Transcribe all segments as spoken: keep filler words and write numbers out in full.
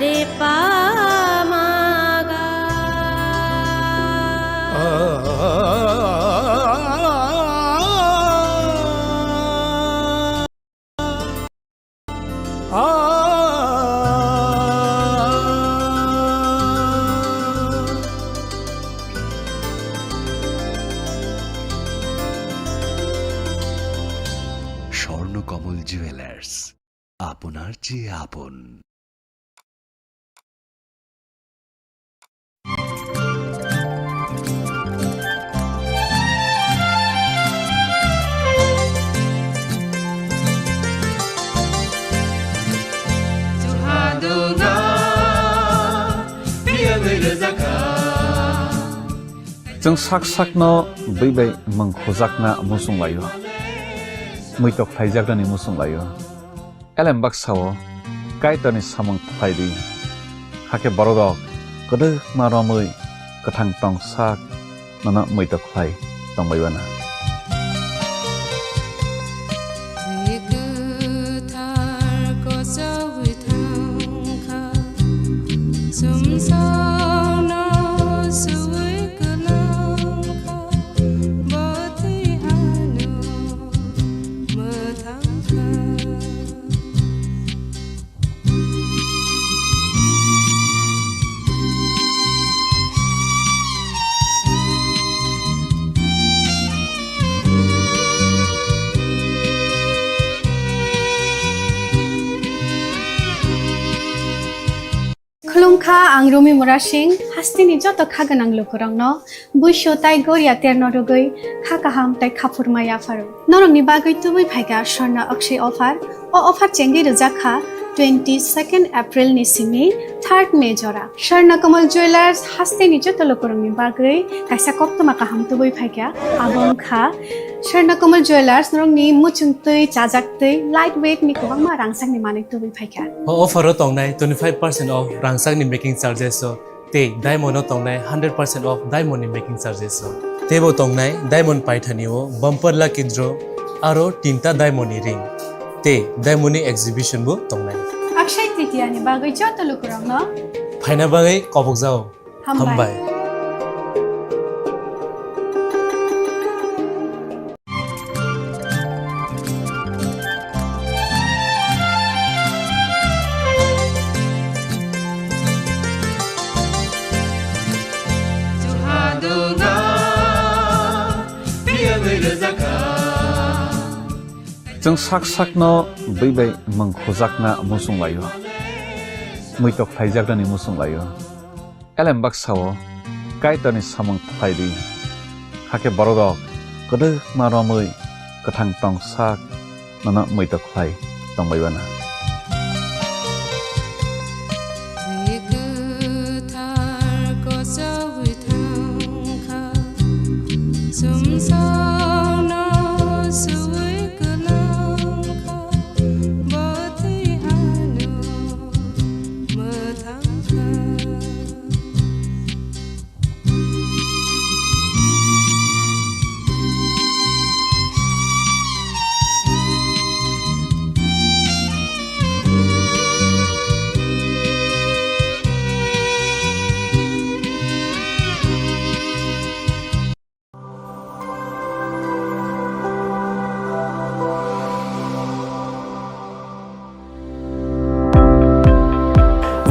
Re pa ma ga. Swarnakamal jewellers, আপনার চেয়ে আপন। Chwng sak sakno bwi bai mwng khujakna muchung laio, muitok khlaijaknani muchung laio. Elem baksa-o Kaitorni samung khlai di, hakhe bororok kwdwkma romwi kwthang tong sak nono muitok khlai tongbai uanw. Bwrwi kwthar kochogwi thangkha, chwngsaono suwi kwlangkha, bo twi ano mwthangkha. Khulumkha, ang Rumi Murasing, hasteni joto kha gwnang lukurokno, buisu tai goria terno rwgwi kha kaham tai khaphurma yapharo. Norokni bagwi tubui phaikha Swarna Akshay offer. O offer chengwi rwjak kha twenty second April ni simi third May jora. Swarna Kamal Jewellers hasteni joto lukurokni bagwi kaisa koktwma kaham tubui phaikha, abo wngkha Swarna Kamal Jewellers norokni muchung twi, chajak twi, light weight ni kwbangma rangchakni manwi tubui phaikha. O offer o tongnai twenty five percent off rangchakni making charges o. Tei diamond o tongnai hundred percent off diamond ni making charges o. Teibo tongnai diamond paithani o bumper lucky draw aro tinta diamond ni ring. Tei diamond ni exhibition bo tongnai. Akshay Tritiya ni bagwi joto lukurokno phaina bagwi kobokjao. Hambai. Hambai. Chwng sak sakno bwi bai mwng khujakna muchung laio, muitok khlaijaknani muchung laio. Elem baksa-o Kaitorni samung khlai di, hakhe bororok kwdwkma romwi kwthang tong sak nono muitok khlai tongbai uanw. Bwrwi kwthar kochogwi thangkha, chwngsaono suwi kwlangkha, bo twi ano mwthangkha.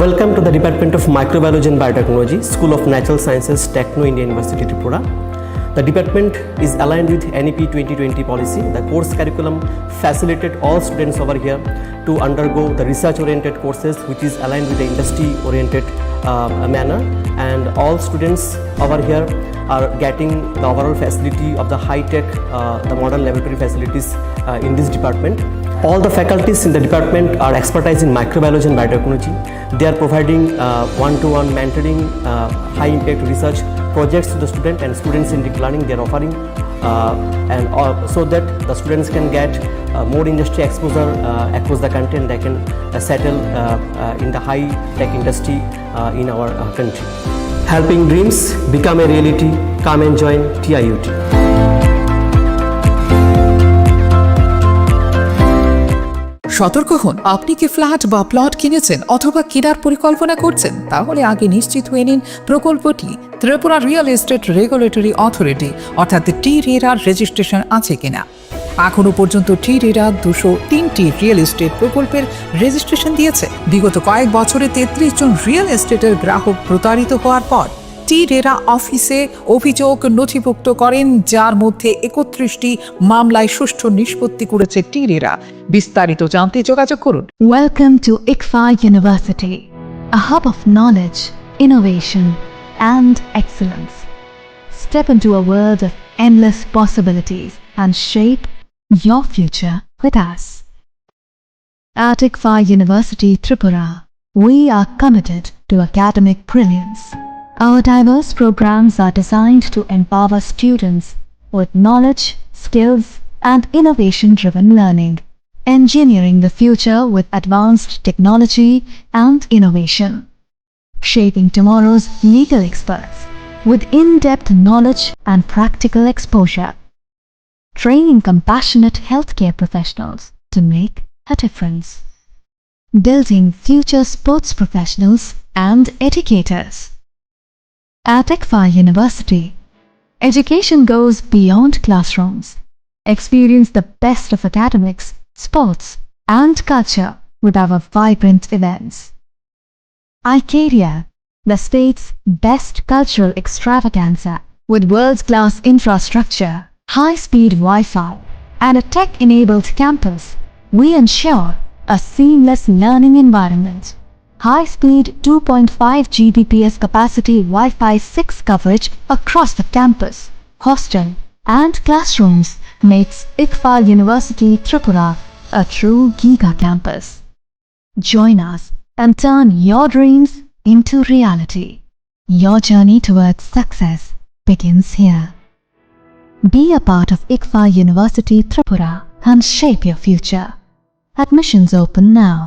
Welcome to the Department of Microbiology and Biotechnology, School of Natural Sciences, Techno India University, Tripura. The department is aligned with N E P twenty twenty policy. The course curriculum facilitate all students over here to undergo the research-oriented courses, which is aligned with the industry-oriented, uh, manner. And all students over here are getting the overall facility of the high-tech, uh, the modern laboratory facilities, uh, in this department. All the faculties in the department are expertise in microbiology and biotechnology. They are providing, uh, one-to-one mentoring, uh, high-impact research projects to the student and student-centric learning they are offering, uh, and, uh, so that the students can get, uh, more industry exposure, uh, across the country, and they can, uh, settle, uh, uh, in the high-tech industry uh, in our, uh, country. Helping dreams become a reality. Come and join T I U T. সতর্ক হন, আপনি কি ফ্ল্যাট বা প্লট কিনেছেন অথবা কেনার পরিকল্পনা করছেন? তাহলে আগে নিশ্চিত হয়ে নিন প্রকল্পটি Tripura real estate regulatory authority অর্থাৎ টি রেরার রেজিস্ট্রেশন আছে কিনা। এখনো পর্যন্ত টি রেরা দুশো তিনটি রিয়েল এস্টেট প্রকল্পের রেজিস্ট্রেশন দিয়েছে। বিগত কয়েক বছরে তেত্রিশ জন রিয়েল এস্টেটের গ্রাহক প্রতারিত হওয়ার পর টি রেরা অফিসে অভিযোগ নথিভুক্ত করেন, যার মধ্যে একত্রিশটি মামলায় সুষ্ঠু নিষ্পত্তি করেছে টি রেরা। বিস্তারিত জানতে যোগাযোগ করুন। Welcome to ICFAI University, a hub of knowledge, innovation, and excellence. Step into a world of endless possibilities and shape your future with us. At ICFAI University Tripura, we are committed to academic brilliance. Our diverse programs are designed to empower students with knowledge, skills, and innovation-driven learning, engineering the future with advanced technology and innovation, shaping tomorrow's legal experts with in-depth knowledge and practical exposure, training compassionate healthcare professionals to make a difference, building future sports professionals and educators. At ICFAI University, education goes beyond classrooms. Experience the best of academics, sports, and culture with our vibrant events. iCaria, the state's best cultural extravaganza, with world-class infrastructure, high-speed Wi-Fi, and a tech-enabled campus. We ensure a seamless learning environment. High-speed two point five G B P S capacity Wi-Fi six coverage across the campus, hostel, and classrooms makes ICFAI University Tripura a true giga campus. Join us and turn your dreams into reality. Your journey towards success begins here. Be a part of ICFAI University Tripura and shape your future. Admissions open now.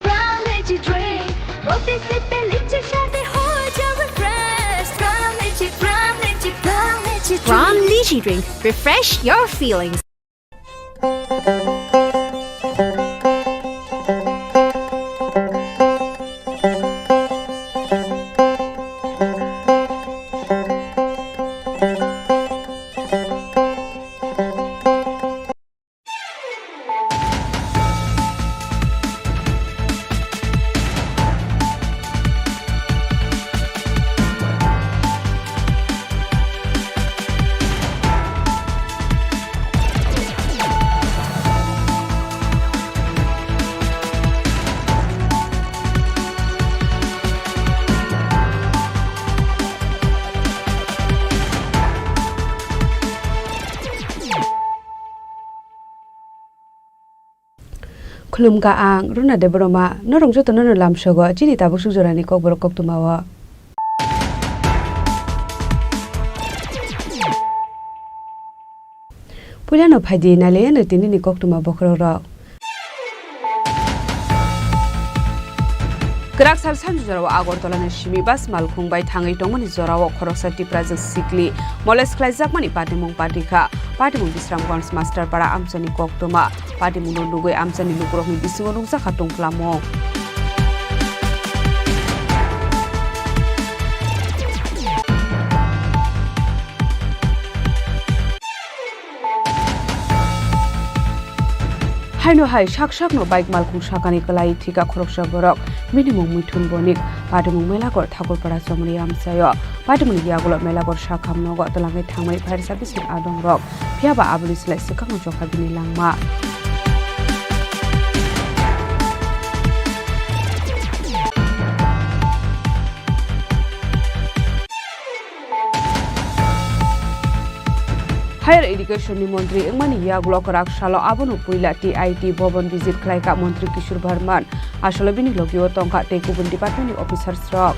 Prime Energy Drink, रोटी से पे लिच्ची शादी हो जावे fresh। Prime Energy, Prime Energy, Prime Energy Drink। Prime Energy Drink, refresh your feelings. Khulumkha ang Runa Debbarma, norok jotono no lamsogo chini tabuk suk jorani kokborok koktwmao. Puilano phaidi nailaiano tinini koktwma bokhorokrok. Kwrak sal sanju jorao Agartala ni simi bus malkhung bai thangwi tongmani jorao khoroksa Tiprajwk sikli molest khlaijakmani patimung patikha. Patimung Bisramganj Masterpara amchaini koktwma. Patimungno nugwi amchaini lukurokni bisingo nukjakha tongphlamung. Haino hai sak sakno bike malkhung sakani kwlai thika khoroksa borok, bini mung Mithun Bonik, patimung Melagor Thakurpara chomoni amchaio. Patimungni yagulo Melagor sakham nogo twlangwi thangmani fire service ni adongrok, phiyaba aboni slai swkangno chokha bini langma. Higher Education ni montri wngmani yagulo kwrak salo abono puila T I T bhavan visit khlaikha montri Kishore Bharman, asole bini logio tongkha tei kubun department ni officers rok.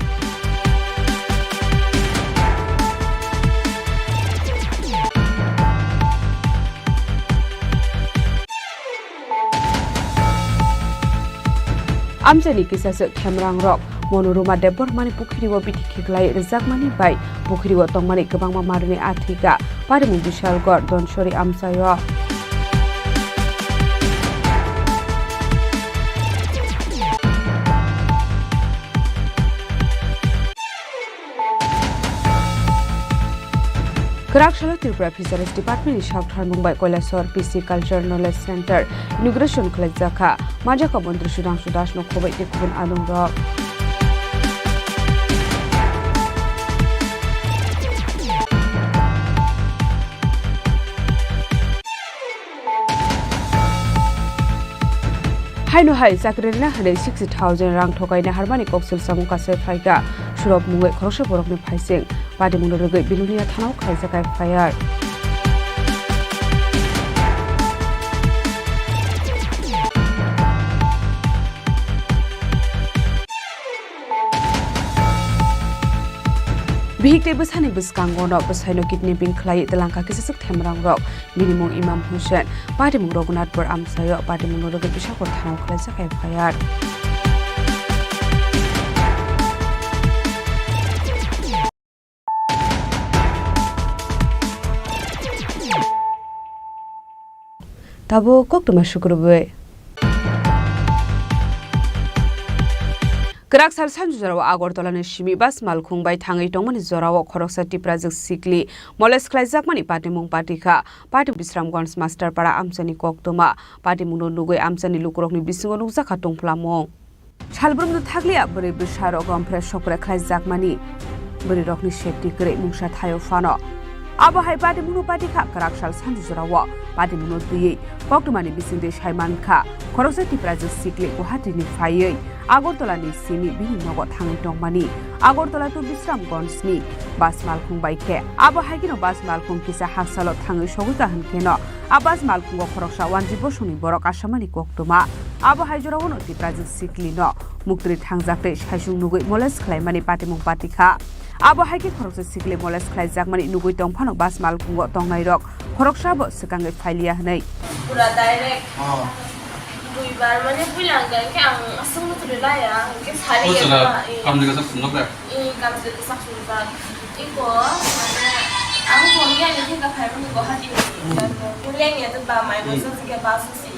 Amchaini kisaswk Khemrangrok Monoruma Debbarmani pukhiriwo bithi khiklai rwjakmani bai pukhiriwo tongmani kwbangma manwini athika parimung Bishalgarh Donsori amchaio. Kwrak salo Tripura Fisheries Department ni sak tharmung bai Kailasor P C Culture Knowledge Center inauguration khlaijak kha. Manjakha Montri Sudhangshu Das no khobai tei kubun adongrok. Haino hai chakri rina hwnwi sixty thousand rang thokaina harmani koksil samung kasai phaikha. Surop mungwi khoroksa borokni phaising. Patimungno rwgwi Bilonia thanao khlaijak F I R. Bihik tei bwsani bwskango no bwsaino kidnapping khlai twlangkha kisaswk themrangrok. Bini mung Imam Hussein, patimung Raghunathpur amchaio patimungno rwgwi Bisakor thanao khlaijak F I R. Tabuk koktwma sukrubwi. Kwrak sal sanju jorao Agartala ni simi bus malkhung bai thangwi tongmani jorao khoroksa Tiprajwk sikli molest khlaijakmani patimung patikha. Patimung Bisramganj Masterpara amchaini koktwma. Patimungno nugwi amchaini lukurokni bisingo nukjakha tungphlamung. Salbrumno thakliya bwrwi bwsarok gomphre sokre khlaijakmani bwrwirokni safety kwrwi mungsa thaio phano. Abo hai patimungno patikha kwrak sal sanju jorao. Patimungno twiwi koktwmani bisingtwi saimankha, khoroksa Tiprajwk sikli Guwahati ni phaiwi Agartala ni simi bini nogo thangwi tongmani. Agartala to Bisramganj ni bus malkhung bai khe. Abo hai kheno bus malkhung kisa haksalo thangwi sogwi kaham kheno a bus malkhungo khoroksa wanjwi bosongni borok asamani koktwma. Abo hai jorao no Tiprajwk sikli no muktwi thangjak tei saisung nugwi molest khlaimani patimung patikha. Abo hai khe khoroksa sikli molest khlaijakmani nugwi tongphano bus malkhungo tongnairok khoroksa bo swkangwi phailiya hwnwi. Pura direct. Oh. Duibar mane puila ang khe ang aswk muthri laya, hwnkhe sari. Oh, ya chwla, ba, eh. Kamjwk kaisa swngjak da? Eh, kamjwk kaisa swngjak. Iko, mane, ang thongya ni theka phaimani Guwahati ni. Hmm. Puila ang ya ba mai. Hmm. Masa sikhe bus si.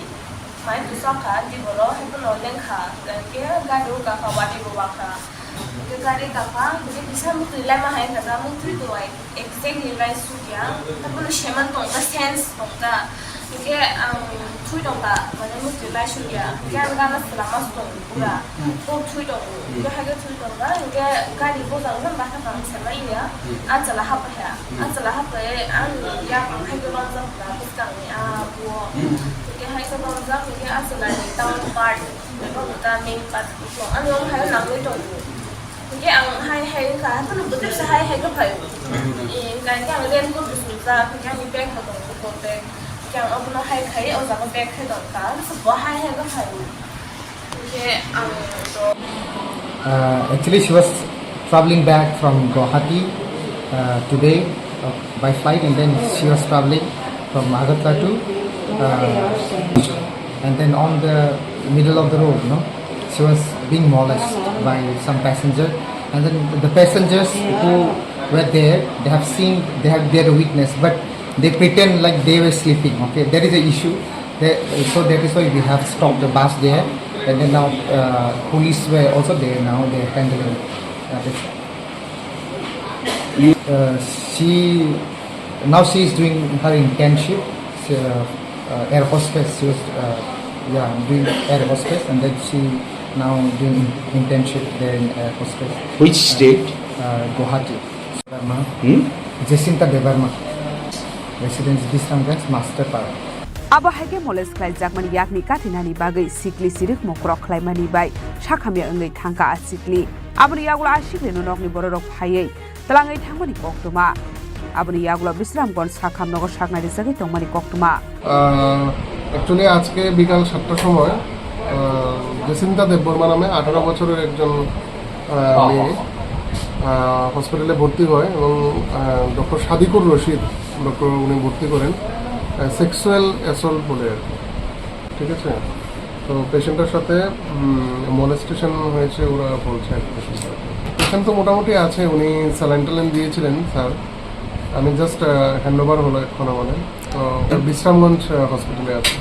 Mai tu saka, di boro, hetu no lengkha. Hwnkhe gari o kakha, wadi bo wakha. Hwnkhe gari kakha, hwnkhe kisa muthri laima hai kaisa muthri duai. Exactly lai sukya, tabono seman tongkha, sense tongkha. Hwnkhe ang thui tongkha, mane muchung lai sukya. Hwnkhe ang gana swlama se tongo pura. Hmm. Kok thui tongo. Hmm. Hwnkhe haikhe thui tongkha, hwnkhe gari bojak jang bakha tang se manya. Hmm. Achwla hapaiya. Hmm. Achwla hapai ang yak ang haikhe romjak kha bwskangni a buo. Hmm. Hwnkhe haikhe romjak, hwnkhe achwlani town part, abo ta main part. Ani omo hai nangwi tongo. Hwnkhe ang hai hai wngkha, haphano bwtwisa hai hai khe phaio. Eh, hwnkha hwnkhe ang raincoat bo sumjak, hwnkhe ani bag bo tongo, bag. Hwnkhe ang obono hai khai, o jaga bag khai tongkha, bo hai hai khe phaio. Hwnkhe ang to. Uh, actually, she was traveling back from Guwahati, uh, today, uh, by flight, and then she was traveling from Agartala to, uh, and then on the middle of the road, no, she was being molested by some passenger, and then the passengers who were there, they have seen, they have, they are the witness, but they pretend like they were sleeping. Okay, there is a issue. They, so that is why we have stopped the bus there, and then now, uh, police were also there. Now they are handling, uh, this. Uh, she, now she is doing her internship, she, uh, uh, air hostess. She was, uh, yeah, doing air hostess, and then she now doing in-, internship there in air hostess. Which state? Uh, Guwahati. Debbarma. Hmm? Jacinta Debbarma. Residence Bisramganj, Masterpara. Abo hai khe molest khlaijakmani yakni kathinani bagwi sikli sirikmo krok khlaimani bai sakhamya wngwi thangkha a sikli. Aboni yagulo a siklino nokni bororok phaiwi twlangwi thangmani koktwma. Aboni yagulo Bisramganj sakham nogo saknai rijagwi tongmani koktwma. আহ, actually আজকে বিকাল সাতটার সময়, আহ, জেসিন্তা দেববর্মা নামে আঠারো বছরের একজন, আহ, মেয়ে, আহ, হসপিটালে ভর্তি হয় এবং, আহ, ডক্টর সাদিকুর রশিদ, ডক্টর উনি ভর্তি করেন, আহ, সেক্সুয়াল অ্যাসল্ট বলে আর কি। ঠিক আছে? তো পেশেন্টের সাথে, উম, মলেস্টেশন হয়েছে ওরা বলছে আর কি পেশেন্ট। পেশেন্ট তো মোটামুটি আছে, উনি স্যালাইন ট্যালাইন দিয়েছিলেন স্যার। আমি জাস্ট, আহ, হ্যান্ড ওভার হলো এখন আমাদের। তো বিশ্রামগঞ্জ, আহ, হসপিটালে আছে।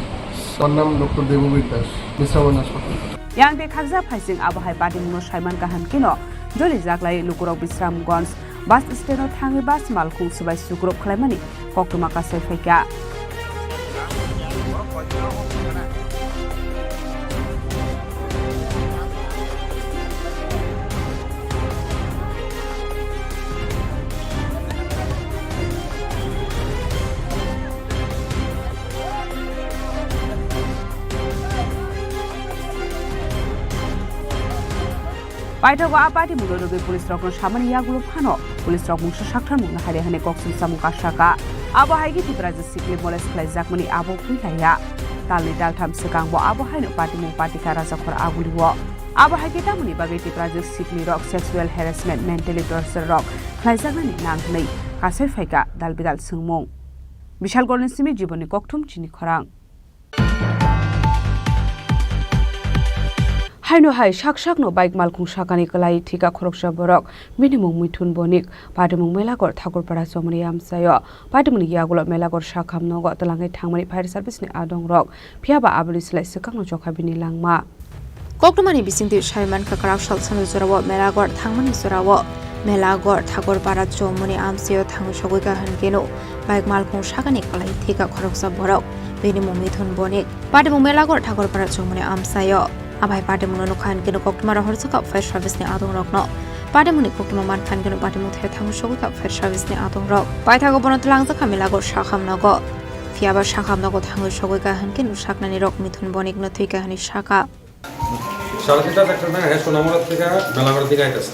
আমার নাম ডক্টর দেববীর দাস, বিশ্রামগঞ্জ হাসপাতাল। Yang tei khakjak phaising abo hai patimungno saiman kaham kheno joli jaklai lukurok Bisramganj Bus stand-o thangwi bus malkhung swbai sukrub khlaimani koktwma kasai phaikha. Paithago a patimungno rwgwi police rokno samani yagulo phano police rok mungsa saktharmungno haide hwnwi kok sumsamung kasaka. Abo hai khe Tipra Jwk sikli molest khlaijakmani abo puilaya. Talni taltham swkang bo abo haino patimung patikha Rajakhor Agulio. Abo hai khe tamoni bagwi Tipra Jwk sikli rok sexual harassment, mentally torture rok khlaijaknani nang hwnwi kasai phaikha dal bidal swngmung. Bishalgorni simi Jibonni Kokthum chini khorang. Haino hai sak sakno bike malkhung sakani kwlai thika khoroksa borok, bini mung Mithun Bonik, patimung Melagor Thakurpara chomoni amchaio, patimungni yagulo Melagor sakham nogo twlangwi thangmani fire service ni adongrok, phiyaba aboni slai swkangno chokha bini langma. Koktwmani bisingtwi sai mankha, kwrak sal salo jorao Melagor thangmani jorao Melagor Thakurpara chomoni amchaio thangwi sogwi kha hwnkhe no bike malkhung sakani kwlai thika khoroksa borok, bini mung Mithun Bonik. Patimung Melagor Thakurpara chomoni amchaio. Abai patimungno nukha hwnkhe no koktwma rohorjak kha fire service ni adongrokno. Patimungni koktwma mankha hwnkhe no patimung thai thangwi sogwi kha fire service ni adongrok. Paithago bono twlangjak kha Melagor sakham nogo. Phiyaba sakham nogo thangwi sogwi kha hwnkhe no saknani rok Mithun Bonik no thwi kha hwnwi sakha. সাড়ে তিনটা চারটার সময় হ্যাঁ সোনামুড়ার থেকে মেলাঘরের দিকে আইতাছি।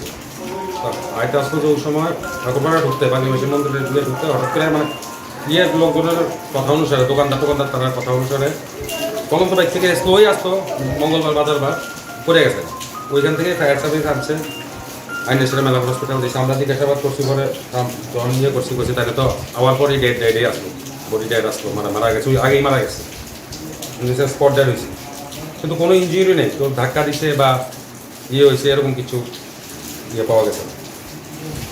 তো আইতে আসতে যে ওই সময় ঠাকুরপাড়া ঢুকতে, বালি মসজিদ মন্দিরের দিকে ঢুকতে হঠাৎ করে মানে ইয়ে লোকজনের কথা অনুসারে, দোকানদার টোকানদার তারার কথা অনুসারে চলন্ত বাইক থেকে স্লো হয়ে আসতো, মঙ্গলবার বাজার বার পড়ে গেছে। ওইখান থেকে ফায়ার সার্ভিস আনছে, আইনে সেটা মেলাঘর হসপিটাল দিয়েছে। আমরা জিজ্ঞাসাবাদ করছি পরে, আম, যখন ইয়ে করছি, করছি তাহলে তো আবার পরে ডেড, ডেডে আসলো, বডি ডেড আসলো, মানে মারা গেছে, ওই আগেই মারা গেছে। স্পট ডেড হয়েছে, কিন্তু কোনো ইঞ্জুরি নেই। কেউ ধাক্কা দিছে বা ইয়ে হয়েছে এরকম কিছু ইয়ে পাওয়া গেছে না।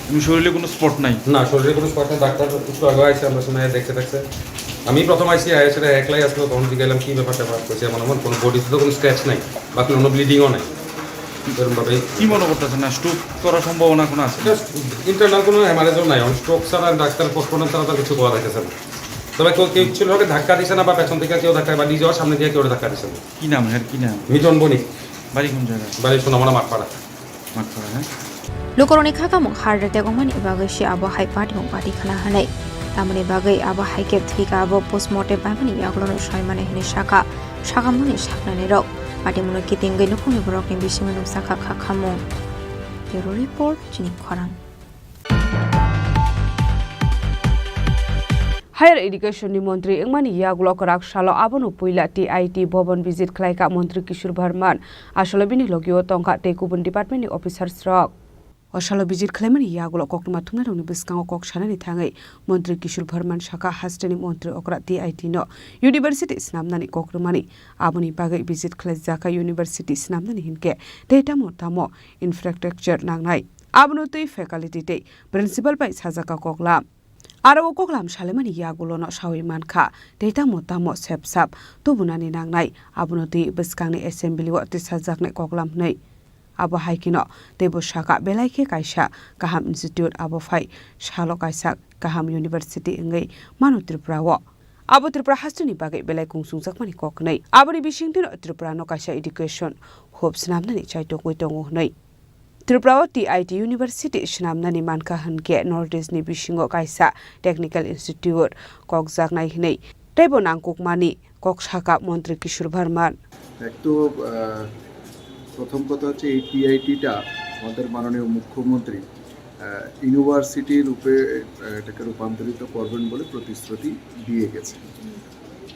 এমনি শরীরে কোনো স্পট নাই? না, শরীরে কোনো স্পট নেই। ডাক্তার একটু আগে আইসে, আমরা শুনে দেখছে দেখছে। আমি প্রথম আইসি, আইসে একলাই আসলো, তখন জিজ্ঞাসলাম কী ব্যাপার ট্যাপার, কইছে এমন এমন, কোনো বডিতে তো কোনো স্ক্র্যাচ নাই বা কোনো ব্লিডিংও নাই। এরকমভাবেই কি মনে করতেছেন না স্ট্রোক করার সম্ভাবনা কোনো আছে? ইন্টারনাল কোনো হ্যামারেজও নাই। এখন স্ট্রোক ছাড়া ডাক্তার পোস্টমর্টম ছাড়া তো কিছু করা যাইতেছে না। তবে কেউ, কেউ ছিল ওকে ধাক্কা দিছে না বা পেছন থেকে কেউ ধাক্কা বা নিজে ওর সামনে দিয়ে কেউ ধাক্কা দিছে না। কি নাম এর, কি নাম? মিটন বণিক। বাড়ি কোন জায়গায়? বাড়ি সোনামুড়া মাঠপাড়া। মাঠপাড়া, হ্যাঁ। Lukurokni kha kamung heart attack wngmani bagwi se abo hai patimung pati khna hwnwi. Tamoni bagwi abo hai khe thwi kha abo postmortem paimani yagulono soi mani hwnwi sakha sakhamnani saknani rok. Patimungno kitingwi nukhungni borokni bisingo nukjakha kha khamung. Bureau Report, chini khorang. Higher Education ni montri wngmani yagulo kwrak salo abono puila T I T bhavan visit khlaikha montri Kishore Bharman. Asolo bini logio tongkha tei kubun department ni officers rok. O salo visit khlaimani yagulo koktwma thumnairokni bwskango kok sanani thangwi montri Kishore Bharman sakha, hasteni montri okra T I T no university snamnani kok rwmani. Aboni bagwi visit khlaijakha university snamnani hinkhe tei tamo tamo infrastructure nangnai. Abono twi faculty tei principal bai sajak kha koklam. Aro o koklam salaimani yagulono saui mankha, tei tamo tamo sepsap tubunani nangnai. Abono twi bwskangni assembly o tisajaknai koklam hwnwi. Abo hai kheno teibo sakha, belai khe kaisa kaham institute, abo phai salo kaisa kaham university wngwi mano Tripura o. Abo Tripura hasteni bagwi belai kungsungjakmani kok hwnwi. Aboni bisingtwino Tripura no kaisa education hub swnamnani chaitokgwi tongo hwnwi. Tripura o T I T University swnamnani mankha hwnkhe North East ni bisingo kaisa technical institute kokjaknai hwnwi teibo nangkukmani kok sakha montri Kishore Bharman. এক তো, আহ, প্রথম কথা হচ্ছে এই টিআইটিটা আমাদের মাননীয় মুখ্যমন্ত্রী, আহ, ইউনিভার্সিটি রূপে, আহ, এটাকে রূপান্তরিত করবেন বলে প্রতিশ্রুতি দিয়ে গেছেন।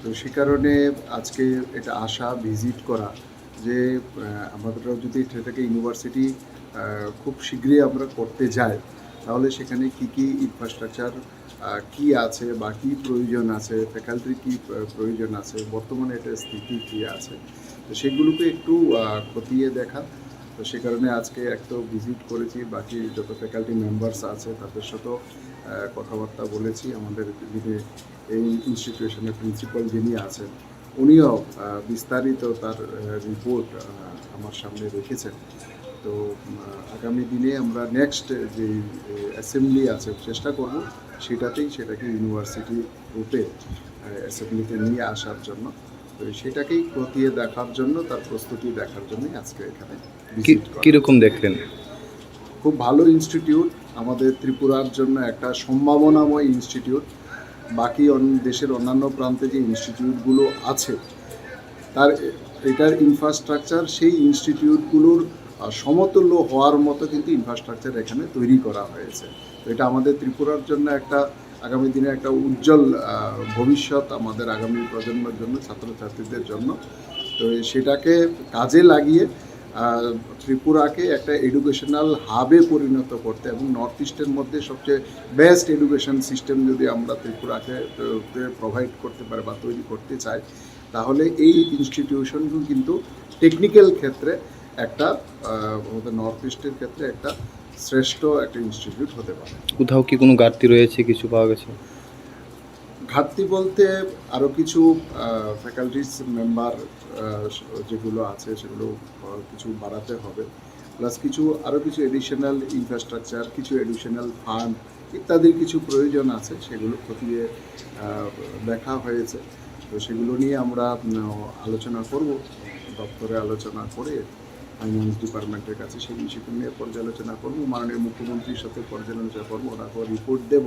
তো সে কারণে আজকে এটা আসা, ভিজিট করা, যে, আহ, আমরা যদি এটাকে ইউনিভার্সিটি, আহ, খুব শীঘ্রই আমরা করতে যাই, তাহলে সেখানে কি কি ইনফ্রাস্ট্রাকচার, আহ, কি আছে বা কি প্রয়োজন আছে, ফ্যাকাল্টির কি প্র-, প্রয়োজন আছে, বর্তমানে এটার স্থিতি কি আছে, তো সেগুলোকে একটু, আহ, খতিয়ে দেখা। তো সে কারণে আজকে এক তো ভিজিট করেছি, বাকি যত ফ্যাকাল্টি মেম্বার্স আছে তাদের সাথেও, আহ, কথাবার্তা বলেছি। আমাদের যিনি এই ইনস্টিটিউশনের প্রিন্সিপাল যিনি আছেন, উনিও, আহ, বিস্তারিত তার, আহ, রিপোর্ট, আহ, আমার সামনে রেখেছেন। তো আহ, আগামী দিনে আমরা নেক্সট যে অ্যাসেম্বলি আছে, চেষ্টা করব সেটাতেই সেটাকে ইউনিভার্সিটি রূপে অ্যাসেম্বলিতে নিয়ে আসার জন্য। তো সেটাকেই খতিয়ে দেখার জন্য, তার প্রস্তুতি দেখার জন্যই আজকে এখানে কি ভিজিট করা। কিরকম দেখলেন? খুব ভালো ইনস্টিটিউট, আমাদের ত্রিপুরার জন্য একটা সম্ভাবনাময় ইনস্টিটিউট। বাকি অন- দেশের অন্যান্য প্রান্তে যে ইনস্টিটিউটগুলো আছে, তার এ- এটার ইনফ্রাস্ট্রাকচার সেই ইনস্টিটিউটগুলোর আহ, সমতুল্য হওয়ার মতো কিন্তু ইনফ্রাস্ট্রাকচার এখানে তৈরি করা হয়েছে। তো এটা আমাদের ত্রিপুরার জন্য একটা আগামী দিনে একটা উজ্জ্বল আহ, ভবিষ্যৎ, আমাদের আগামী প্রজন্মের জন্য, ছাত্রছাত্রীদের জন্য। তো সেটাকে কাজে লাগিয়ে আহ, ত্রিপুরাকে একটা এডুকেশনাল হাবে পরিণত করতে এবং নর্থ ইস্টের মধ্যে সবচেয়ে বেস্ট এডুকেশন সিস্টেম যদি আমরা ত্রিপুরাকে প্রোভাইড করতে পারি বা তৈরি করতে চাই, তাহলে এই ইনস্টিটিউশনগুলো কিন্তু টেকনিক্যাল ক্ষেত্রে একটা আহ, আমাদের নর্থ ইস্টের ক্ষেত্রে একটা শ্রেষ্ঠ একটা ইনস্টিটিউট হতে পারে। কোথাও কি কোনো ঘাটতি রয়েছে, কিছু পাওয়া গেছে? ঘাটতি বলতে আরও কিছু ফ্যাকাল্টিজ মেম্বার যেগুলো আছে, সেগুলো আহ, কিছু বাড়াতে হবে, প্লাস কিছু আরও কিছু এডিশনাল ইনফ্রাস্ট্রাকচার, কিছু এডিশনাল ফান্ড ইত্যাদির কিছু প্রয়োজন আছে, সেগুলো খতিয়ে আহ, দেখা হয়েছে। তো সেগুলো নিয়ে আমরা উম, আলোচনা করব, দপ্তরে আলোচনা করে ফাইন্যান্স ডিপার্টমেন্টের কাছে সেই বিষয়টি নিয়ে পর্যালোচনা করব, মাননীয় মুখ্যমন্ত্রীর সাথে পর্যালোচনা করব, ওনাকে রিপোর্ট দেব।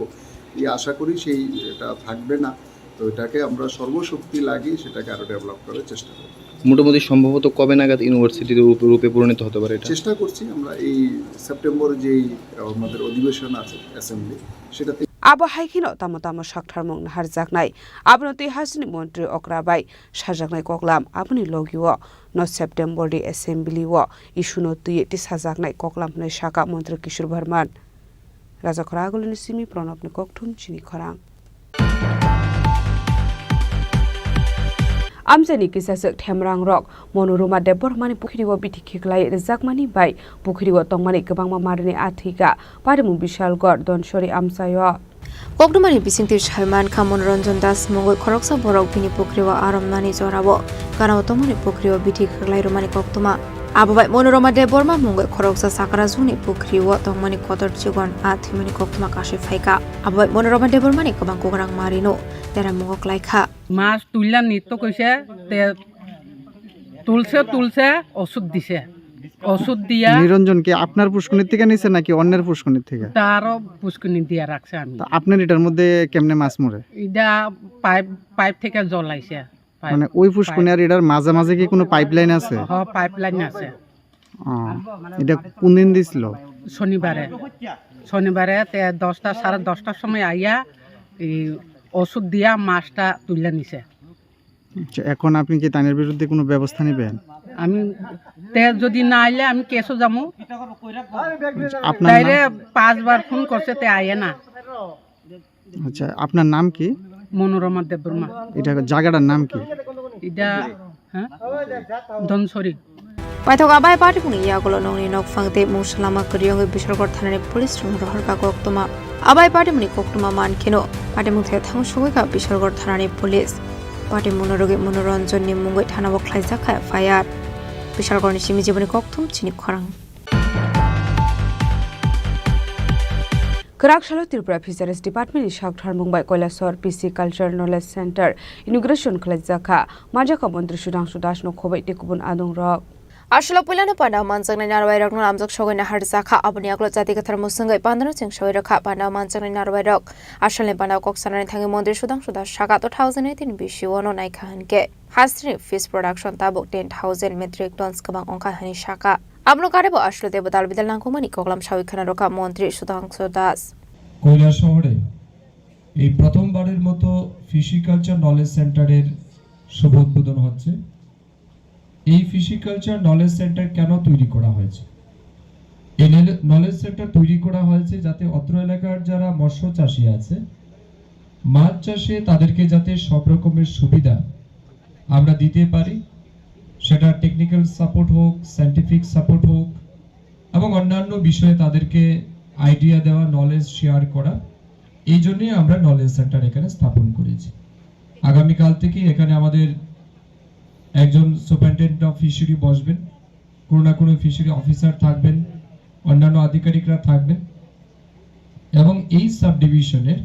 এই আশা করি সেই এটা থাকবে না। তো এটাকে আমরা সর্বশক্তি লাগিয়ে সেটাকে আরো ডেভেলপ করার চেষ্টা করব। মোটামুটি সম্ভবত কবে নাগাদ ইউনিভার্সিটির রূপে রূপে পরিণত হতে পারে এটা? চেষ্টা করছি আমরা এই সেপ্টেম্বরে যেই আমাদের অধিবেশন আছে অ্যাসেম্বলি, সেটাতে Abo hai kheno tamo tamo saktharmung naharjaknai. Abono twi hasteni montri okra bai sajaknai koklam aboni logio no September ni assembly o issue no twi tisajaknai koklam hwnwi saka montri Kishore Barman. Rajakhora Agulini simi Pranabni kokthum chini khorang. Amchaini kisaswk themrangrok Monoroma Debbarmani pukhiri o bithi khiklai rwjakmani bai pukhiri o tongmani kwbangma marini athika Parimung Bishalgarh Donsori amchaio. Koktwmani bisingtwi sai mankha Monoranjan Das mungwi khoroksa borok bini pukhiri o aromnani jorao gana o tongmani pukhiri o bithi khiklai rwmani koktwma. Abo bai Monoroma Debbarma mungwi khoroksa Sakarajungni pukhiri o tongmani kotor chikon a thwimani koktwma kasui phaikha. Abo bai Monoroma Debbarmani kwbang kwkrang marino deramungo klaikha. Mas tulla nitto koise te tulse tulse osud dise. Osud দিয়া নিরঞ্জন কি আপনার পুষ্কুনির থেকে নিছে নাকি অন্যের পুষ্কুনির থেকে? তারও পুষ্কুনি দিয়া রাখছে আমি। তা আপনার এটার মধ্যে কেমনে মাছ মরে? এটা পাইপ, পাইপ থেকে জল আইছে। পাইপ, মানে ওই পুষ্কুনি পাইপ। আর এটার মাঝে মাঝে কি কোনো পাইপলাইন আছে? হ, পাইপলাইন আছে। ও, এটা কোন দিন দিছিল? শনিবারে। শনিবারে তে দশটা, সাড়ে দশটার সময় আইয়া এই ওষুধ দিয়া মাছটা তুলে নিছে। আচ্ছা, এখন আপনি কি তানের বিরুদ্ধে কোনো ব্যবস্থা নেবেন? আমি, তে যদি না আইলে আমি কেসও যাবো। আচ্ছা, আপনার নাম? তাইরে পাঁচবার ফোন করছে, তে আইয়ে না। আচ্ছা, আপনার নাম কি? মনোরমা দেববর্মা। এটা জায়গাটার নাম কি? এটা, হ্যাঁ, ধনসরি। Paithak abai party buni yagulo nongni nokphang tei mungsa lama kwrwi wngwi Bishalgarh thanani police rokno rohorkha koktwma. Abai party buni koktwma mankheno party mungthai thang sogwi kha Bishalgarh thanani police. Party mungno rwgwi Monoranjan ni mungwi thana o khlaijak kha F I R. Bishalgarh ni simi jiboni kokthum chini khorang. Kwrak salo Tripura Fisheries Department ni sak tharmung bai Kailasor P C Culture Knowledge Center inauguration khlaijak kha. Manjakha Montri Sudhangshu Das no khoboi tei kubun adong rok. Aswk puilano panda manjaknai narwai rokno amjak sogwi naharjakha. Aboni yagulo jati kwthar mwswngwi pandano chwng sogwi rwkha. Panda manjaknai narwai rok aswkni panda kok sanani thangwi Montri Sudhangshu Das saka two thousand eighteen bisi o no naikha hinkhe hasteni fish production tabuk ten thousand metric tons kwbang wngkha hwnwi saka. Abono karwi bo aswk teibo dal bidal nangkukmani koklam sawi khna rwkha Montri Sudhangshu Das. কৈলাসহরে এই প্রথমবারের মতো fishy culture knowledge সেন্টারের শুভ উদ্বোধন হচ্ছে। এই fishy culture knowledge centre কেন তৈরি করা হয়েছে? এই নলে-, নলেজ সেন্টার তৈরি করা হয়েছে যাতে অত্র এলাকার যারা মৎস্য চাষী আছে, মাছ চাষে তাদেরকে যাতে সব রকমের সুবিধা আমরা দিতে পারি, সেটা টেকনিক্যাল সাপোর্ট হোক, সায়েন্টিফিক সাপোর্ট হোক এবং অন্যান্য বিষয়ে তাদেরকে আইডিয়া দেওয়া, নলেজ শেয়ার করা, এই জন্যই আমরা নলেজ সেন্টার এখানে স্থাপন করেছি। আগামীকাল থেকে এখানে আমাদের একজন সুপারিনটেন্ডেন্ট অফ ফিশারি বসবেন, কোনো না কোনো ফিশারি অফিসার থাকবেন, অন্যান্য আধিকারিকরা থাকবেন এবং এই সাব ডিভিশনের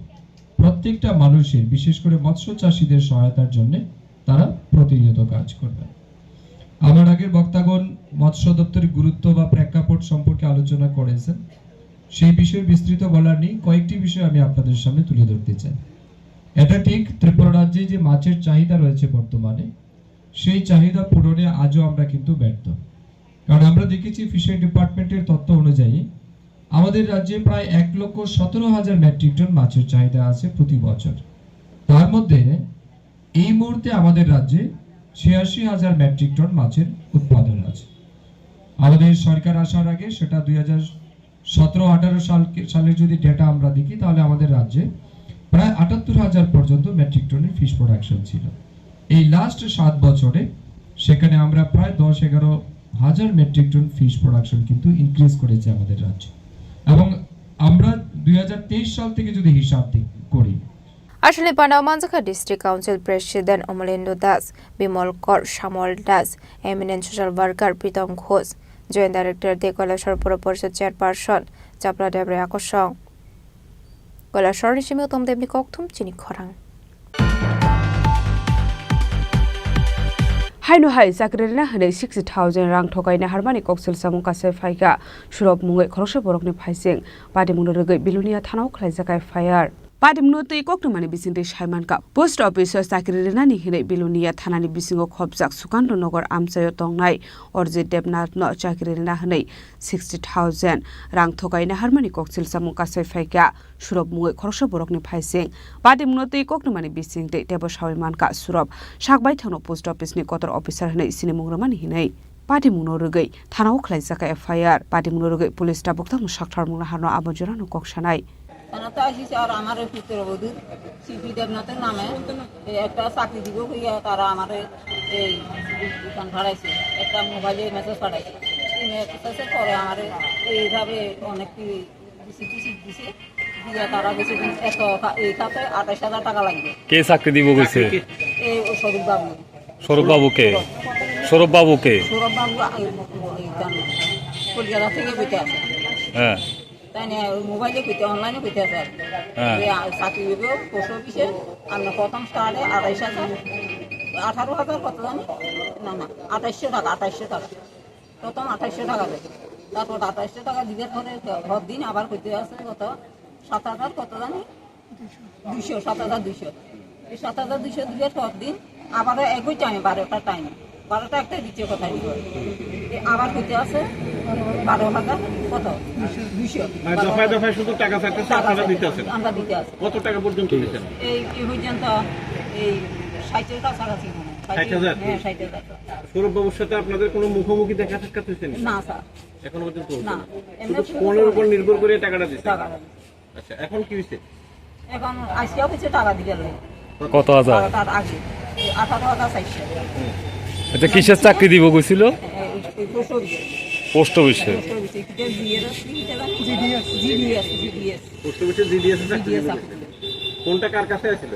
প্রত্যেকটা মানুষের, বিশেষ করে মৎস্য চাষীদের সহায়তার জন্য তারা প্রতিনিয়ত কাজ করবেন। আমার আগের বক্তাগণ মৎস্য দপ্তরের গুরুত্ব বা প্রেক্ষাপট সম্পর্কে আলোচনা করেছেন। সেই বিষয়ে বিস্তৃত বলার নেই, কয়েকটি বিষয় আমি আপনাদের সামনে তুলে ধরতে চাই। এটা ঠিক, ত্রিপুরা রাজ্যে যে মাছের চাহিদা রয়েছে বর্তমানে, সেই চাহিদা পূরণে আজও আমরা কিন্তু ব্যর্থ। কারণ আমরা দেখেছি ফিশারি ডিপার্টমেন্টের তথ্য অনুযায়ী আমাদের রাজ্যে প্রায় এক লক্ষ সতেরো হাজার মেট্রিক টন মাছের চাহিদা আছে প্রতি বছর। তার মধ্যে এই মুহূর্তে আমাদের রাজ্যে ছিয়াশি হাজার মেট্রিক টন মাছের উৎপাদন আছে। আমাদের সরকার আসার আগে সেটা দুই হাজার সতেরো আঠারো সাল, সালের যদি ডেটা আমরা দেখি, তাহলে আমাদের রাজ্যে প্রায় আটাত্তর হাজার পর্যন্ত মেট্রিক টনের ফিশ প্রোডাকশন ছিল। এই লাস্ট সাত বছরে সেখানে আমরা প্রায় দশ এগারো হাজার মেট্রিক টন ফিশ প্রোডাকশন কিন্তু ইনক্রিজ করেছে আমাদের রাজ্যে। এবং আমরা দুই হাজার তেইশ সাল থেকে যদি হিসাব দি-, করি, Aswkni panda o manjakha District Council President Omolendra Das, Bimal Kor, Samol Das, Eminent Social Worker Pritam Ghosh, Joint Director de Kailashahar Pura Porishad Chairperson Chapla Debrai Akosong. Kailashahar ni simi Uttam Debni kokthum chini khorang. Haino hai chakri rina hwnwi sixty thousand rang thokaina harmani koksil samung kasai phaikha. Surop mungwi khoroksa borokni phaising. Patimungno rwgwi Bilonia thanao khlaijak F I R. Patimungno twi koktwmani bisingtwi saimankha, post office o chakri rinani hwnwi Bilonia thanani bisingo khopjak Sukando Nogor amchaio tongnai Orjit Debnathno chakri rina hwnwi sixty thousand rang thokaina harmani koksil samung kasai phaikha. Surop mungwi khoroksa borokni phaising. Patimungno twi koktwmani bisingtwi teibo sawi mankha Surop sak baithangno post office ni kotor officer hwnwi sinimung rwmani hwnwi. Patimungno rwgwi thanao khlaijak F I R. Patimungno rwgwi police tabuk tamo sakthar mungna harno abo jorano kok sanai. Thana to aisi sir, amare putra bodhur, C P Debnathor name, e, ekta chakri dibo hoiya tara amare ei ikan pharaise, ekta mobile message pharaise. Ei message pore amare eibabe onek ki receipt ticeipt dise, diya tara besi din eto ka-, ei kate atais hajar taka lagbe. কে চাকরি দিব কইছে? এই ও স্বরূপ বাবু। স্বরূপ বাবু কে? স্বরূপ বাবু কে? সৌরভ বাবু, আ, এই, এই জানো, কলকাতা থেকে কইতে আছে। হ্যাঁ। তাই না, ওই মোবাইলে কইতে, অনলাইনে কইতে আছে আর কি। হ্যাঁ। যে, আ, চাকরি দিব পোস্ট অফিসে, আমরা প্রথম স্টার্টে আঠাইশ হাজার, আঠারো হাজার কত জানি? না, না, আঠাইশশো টাকা, আঠাইশশো টাকা। প্রথম আঠাইশশো টাকা দেয়। তারপর আঠাইশশো টাকা দিবার পরে হর দিন আবার কইতে আছে কত? সাত হাজার কত জানি? দুইশো, সাত হাজার দুইশো। এই সাত হাজার দুইশো দিবার পর দিন আবারও একই টাইমে, বারোটা টাইমে, বারোটা একটা দিচ্ছে কথা। এ আবার কইতে আছে বারো হাজার কত? দুইশো। মানে দফায় দফায় শুধু টাকা চাইতেছে, টাকা আপনারা চাইতেছে, দিতে আছেন? আমরা দিতে আছি। কত টাকা পর্যন্ত দিচ্ছেন? এই, এই পর্যন্ত এই ষাটের কাছাকাছি মনে হয়। ষাট হাজার? হ্যাঁ, ষাট হাজার। সৌরভ বাবুর সাথে আপনাদের কোনো মুখোমুখি দেখা সাক্ষাৎ হয়েছে নি? না, স্যার। এখনো পর্যন্ত হচ্ছে না, না। এমনি শুধু শুধু ফোনের উপর ফোনে। নির্ভর করে টাকাটা দিচ্ছেন? টাকাটা দিচ্ছেন। আচ্ছা, এখন কি হইছে? এখন আজকেও কিছু টাকা দিয়ে গেল। কত হাজার? বারোটার আগে। এই আঠারো হাজার চারশো। আচ্ছা, কিসের চাকরি দিব কইছিল? এই, এই পোস্ট অফিসে। পোস্ট অফিসে? পোস্ট অফিসে। কিতা জিডিএস, কিতা জানি? জিডিএস। GDS, GDS. পোস্ট অফিসে জিডিএস এর চাকরি জিডিএস দিব চাকরি কইছিল। দিব। কোনটা কার কাছে আছিল?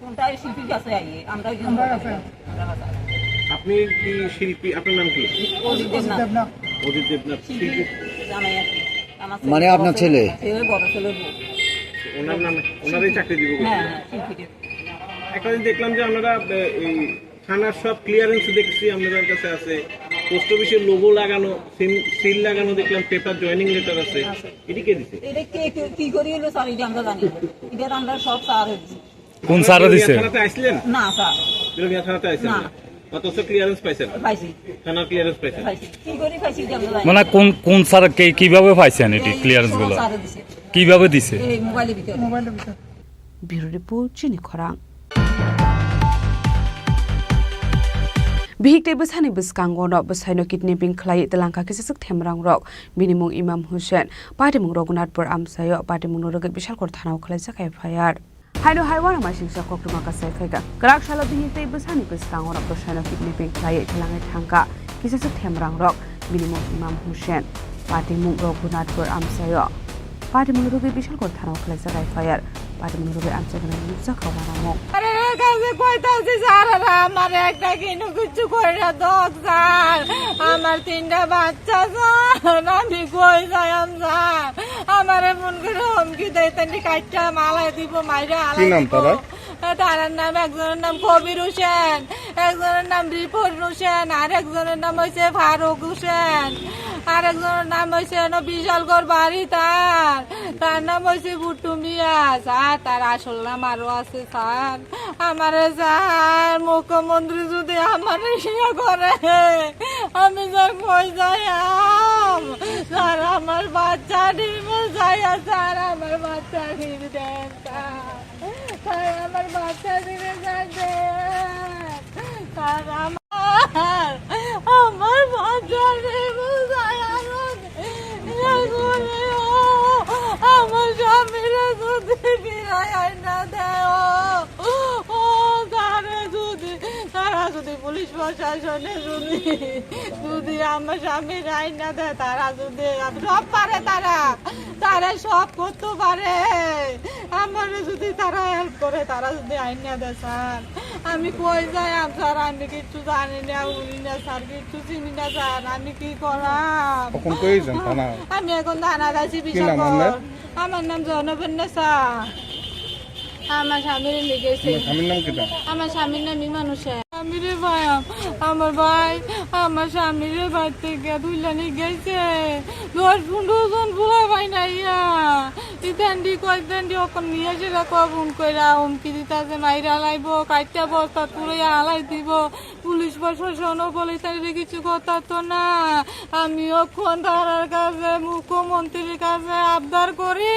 কোনটা এই শিল্পীর কাছে আইয়ে, আমরা ওই জন্য আমরা কাছে। আমরা কাছে। আপনি কি শিল্পী? আপনার নাম কি? অজিত দেবনাথ। দেবনাথ। অজিত দেবনাথ। শিল্পী শিল্পী। জামাই আর কি। আমার ছেলে মানে বড় আপনার ছেলে। ছেলে? ছেলে বড় ছেলে বউ। ওনার নামে, ওনারই চাকরি দিব হ্যাঁ, বলছিল। হ্যাঁ, শিল্পীদের। একটা দিন দেখলাম যে আপনারা, এ, এই থানার সব ক্লিয়ারেন্স দেখছি আপনাদের কাছে আছে, পোস্ট অফিসের লোগো লাগানো, সিল, সিল লাগানো দেখলাম, পেপার জয়েনিং লেটার আছে। আছে। এটা কে দিছে? এটা কে, কে, কি করি হলো স্যার, এটা আমরা জানি না। এটা আমরা সব স্যার হচ্ছে। কোন স্যারে দিছে? থানাতে আইছিলেন? না, স্যার। বিলোনিয়া থানাতে আইছেন না। না? অথচ ক্লিয়ারেন্স পাইছেন? পাইছি। থানার ক্লিয়ারেন্স পাইছেন? পাইছি। কি করি পাইছি, এটা আমরা জানি না। মানে কোন, কোন স্যার কে, কিভাবে পাইছেন এটি এই ক্লিয়ারেন্স গুলো? স্যারে দিছে। কিভাবে দিছে? এই মোবাইলের ভিতরে। মোবাইলের ভিতরে। Bureau report, chini khorang. Bihik tei bwsani bwskango no bwsaino kidnapping khlai twlangkha kisaswk themrang rok. Bini mung Imam Hussain, patimung Raghunathpur amchaio, patimung no rwgwi Bisalkor thanao khwlaijak F I R. Haino hai uanamasingcha koktwma kasai phaikha. Kwrak salo bihik tei bwsani bwskango no bwsaino kidnapping khlaiwi twlangwi thangkha kisaswk themrang rok, bini mung Imam Hussain, patimung Raghunathpur amchaio. Patimung rwgwi Bisalkor thanao khwlaijak F I R. Patimung rwgwi amchaini nukjakha uanamung. কাছে কইতাছি স্যার, আর আমার একটা কিন্তু কিচ্ছু করে দেন স্যার, আমার তিনটা বাচ্চা স্যার, আমি কই যাইয়াম স্যার, আমারে ফোন করে হুমকি দেয়, তাই কাটটা মালাই দিব, মাইরা কি আলাই নাম দিব। তারা? তারার নাম, একজনের নাম কবির হোসেন, একজনের নাম রিপন হোসেন, আর একজনের নাম হইছে ফারুক হোসেন, আর একজনের নাম হইছে এনো বিশালগড় বাড়ি তার, তার নাম হইছে বুট্টু মিয়া। স্যার, তার আসল নাম আরো আছে স্যার। আমারে স্যার, মুখ্যমন্ত্রী যদি আমারে ইয়ে করে, আমি স্যার কই যাইয়াম? স্যার, আমার বাচ্চা নিব যাইয়া স্যার, আমার বাচ্চা নিব দেন স্যার। তাই আমার বাচ্চা দিকে যাবে। তার আমার, আমার বাচ্চা নিব যাইয়া। আমার স্বামীরে যদি ফিরাই আইনা দেয়, ও, ও, তারা যদি, তারা যদি পুলিশ প্রশাসনে যদি, যদি আমার স্বামীরে আইনা দেয়, তারা যদি, সব পারে তারা, তারা সব করতে পারে। আমারে যদি তারা হেল্প করে, তারা যদি আইনা দেয় স্যার, আমি কই যাইয়াম স্যার? আমি কিচ্ছু জানি না, উনি না স্যার, কিচ্ছু চিনি না স্যার, আমি কি করাম? এখন কই যান থানা? আমি এখন থানা যাচ্ছি কি নাম বিশালগড়। আপনার? আমার নাম জনপেন্না স্যার। আমার স্বামীর নিয়ে গেছে। আপনার স্বামীর নাম কিতা? আমার স্বামীর নাম ইমান হোসেন। আমি রে ভাই, আম-, আমার ভাই, আমার স্বামীরে বাড়ি থেকে তুইলা নিয়ে গেছে। দশ পনেরো জন পোলা ভাই নাইয়া। ইতান্ডি কইতান্ডি অখন নিয়ে সেটা কখন কইরা হুমকি দিতাছে, মাইরা লাইবো, কাইটা বস্তা তুলে আলাই দিব। পুলিশ প্রশাসনও বলে তাইরে কিছু কথা তো না। আমি অখন তারার কাছে, মুখ্যমন্ত্রীর কাছে আবদার করি,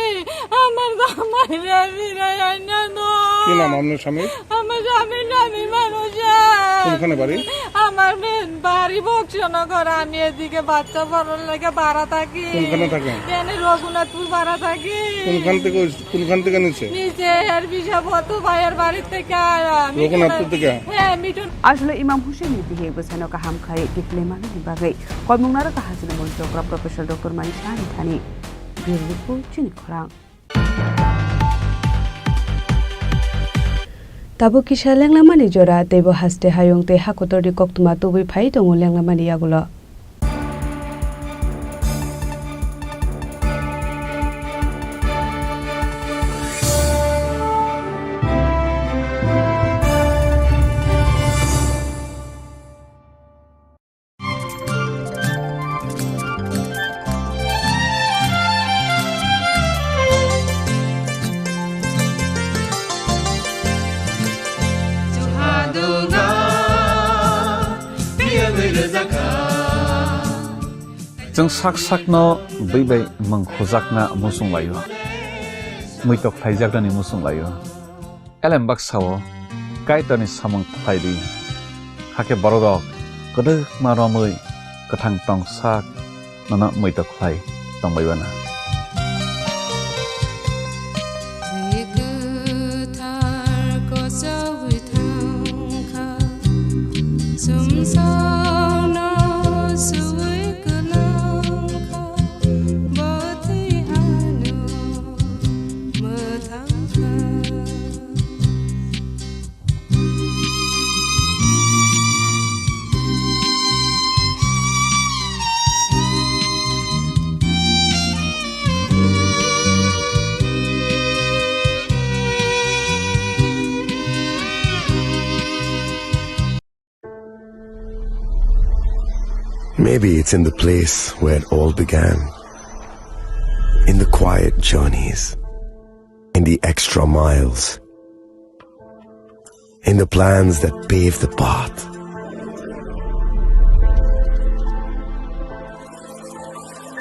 আমার জামাইরে ফিরাই আইনা দাও। কি নাম আপনার স্বামী? আমার স্বামীর নাম ইমান হোসেন। কোনখানে বাড়ি? আমার মেন বাড়ি বক্সনগর। আমি এদিকে বাচ্চা বড়র লেগে বাড়া থাকি। কোনখানে থাকেন? এনে রঘুনাথপুর বাড়া থাকি। কোনখান থেকে ওই কোনখান থেকে নিছে? নিচে এর পিসা বতু ভাইয়ের বাড়ি থেকে আর আমি রঘুনাথপুর থেকে? হ্যাঁ, Mithun. Asole Imam Hussein ni bihik bwsano kaham khai tiklemani bagwi koimung narwkha hasteni moni chokra Professor Doctor Mani Saha ni thani. Bureau Report, Chini Khorang. Tabuk kisa lenglamani jora, teibo haste hayung tei hakotorni koktwma tubui phai tongo lenglamani yagulo. Chwng sak sakno bwi bai mung khujakna muchung laio, muitok khlaijaknani muchung laio. Elem baksa-o Kaitorni samung khlai di, hakhe bororok kwdwkma romwi kwthang tong sak nono muitok khlai tong bai bana. Bwrwi kwthar kochogwi thang kha, chwngsano suwi kwlang kha, bo twi ano mwthang kha. Maybe it's in the place where it all began. In the quiet journeys, in the extra miles, in the plans that pave the path,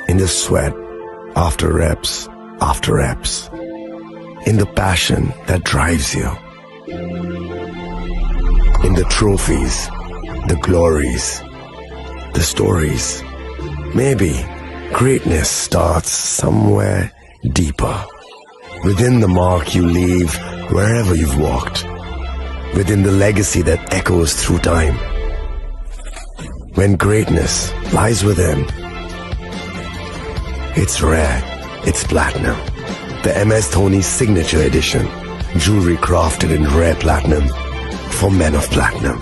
in the sweat after reps after reps, in the passion that drives you. In the trophies, the glories, the stories. Maybe greatness starts somewhere deeper. Within the mark you leave wherever you've walked. Within the legacy that echoes through time. When greatness lies within, it's rare, it's platinum. The M S Dhoni Signature Edition. Jewelry crafted in rare platinum. for Men of Platinum.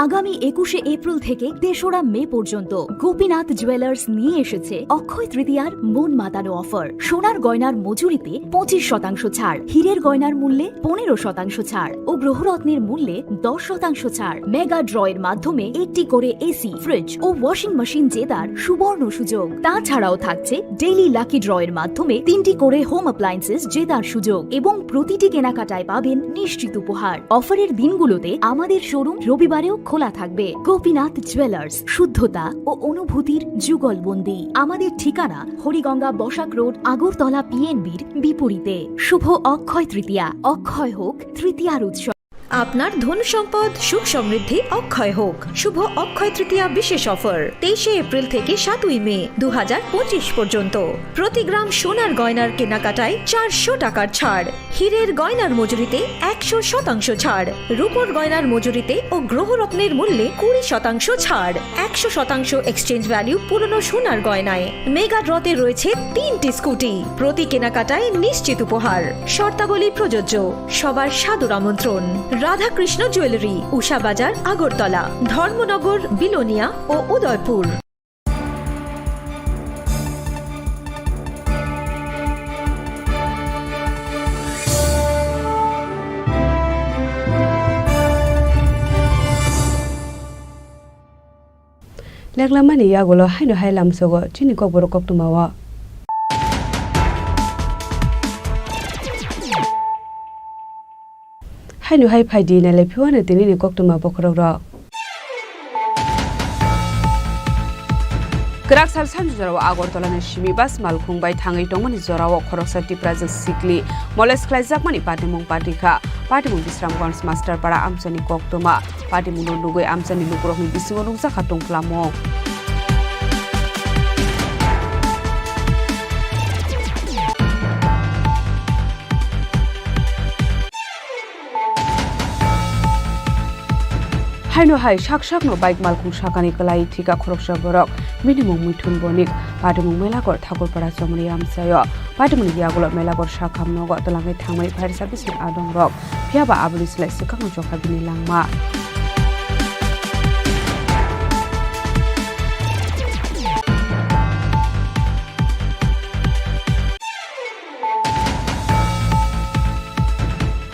আগামী একুশে এপ্রিল থেকে তেসরা মে পর্যন্ত গোপীনাথ জুয়েলার্স নিয়ে এসেছে অক্ষয় তৃতীয়ার মন মাতানো অফার। সোনার গয়নার মজুরিতে পঁচিশ শতাংশ ছাড়, হীরের গয়নার মূল্যে পনেরো শতাংশ ছাড় ও গ্রহরত্নের মূল্যে দশ শতাংশ ছাড়। মেগা ড্রয়ের মাধ্যমে একটি করে এসি, ফ্রিজ ও ওয়াশিং মেশিন জেতার সুবর্ণ সুযোগ। তাছাড়াও থাকছে ডেইলি লাকি ড্রয়ের মাধ্যমে তিনটি করে হোম অ্যাপ্লায়েন্সেস জেতার সুযোগ এবং প্রতিটি কেনাকাটায় পাবেন নিশ্চিত উপহার। অফারের দিনগুলোতে আমাদের শোরুম রবিবারেও খোলা থাকবে। গোপীনাথ জুয়েলার্স, শুদ্ধতা ও অনুভূতির যুগলবন্দি। আমাদের ঠিকানা হরিগঙ্গা বসাক রোড, আগরতলা পিএনবির বিপরীতে। শুভ অক্ষয় তৃতীয়া, অক্ষয় হোক তৃতীয়ার উৎসব। আপনার ধন সম্পদ সুখ সমৃদ্ধি অক্ষয় হোক। শুভ অক্ষয় তৃতীয়া বিশেষ অফার, তেইশে এপ্রিল থেকে সাতই মে দু হাজার পঁচিশ পর্যন্ত। প্রতি গ্রাম সোনার গয়নার কেনাকাটায় চারশো টাকার ছাড়, হীরের গয়নার মজুরিতে একশো শতাংশ ছাড়, রূপোর গয়নার মজুরিতে ও গ্রহরত্নের মূল্যে কুড়ি শতাংশ ছাড়, একশো শতাংশ এক্সচেঞ্জ ভ্যালু পুরনো সোনার গয়নায়। মেগা ড্রতে রয়েছে তিনটি স্কুটি, প্রতি কেনাকাটায় নিশ্চিত উপহার। শর্তাবলী প্রযোজ্য। সবার সাদর আমন্ত্রণ। রাধাকৃষ্ণ জুয়েলারি, উষা বাজার, আগরতলা, ধর্মনগর, বিলোনিয়া ও Udaipur. Leklamani yagulo haino hai lamsogo chini kokborok koktwmao. Haino hai phaidi nailai phiwano tinini koktwma bokhorokrok. Kwrak sal sanjujorao Agartala ni simi bus malkhung bai thangwi tongmani jorao khoroksa Tiprajwk sikli molest khlaijakmani patimung patikha. Patimung Bisramganj Masterpara amchaini koktwma. Patimungno nugwi amchaini lukurokni bisingo nukjakha tongphlamung. Haino hai sak sakno bike malkhung sakani kwlai thika khoroksa borok, bini mung Mithun Bonik, patimung Melagor Thakurpara Chomri amchaio. Patimungni yagulo Melagor sakham nogo twlangwi thangmani fire service ni adongrok, phiyaba aboni slai swkangno chokha bini langma.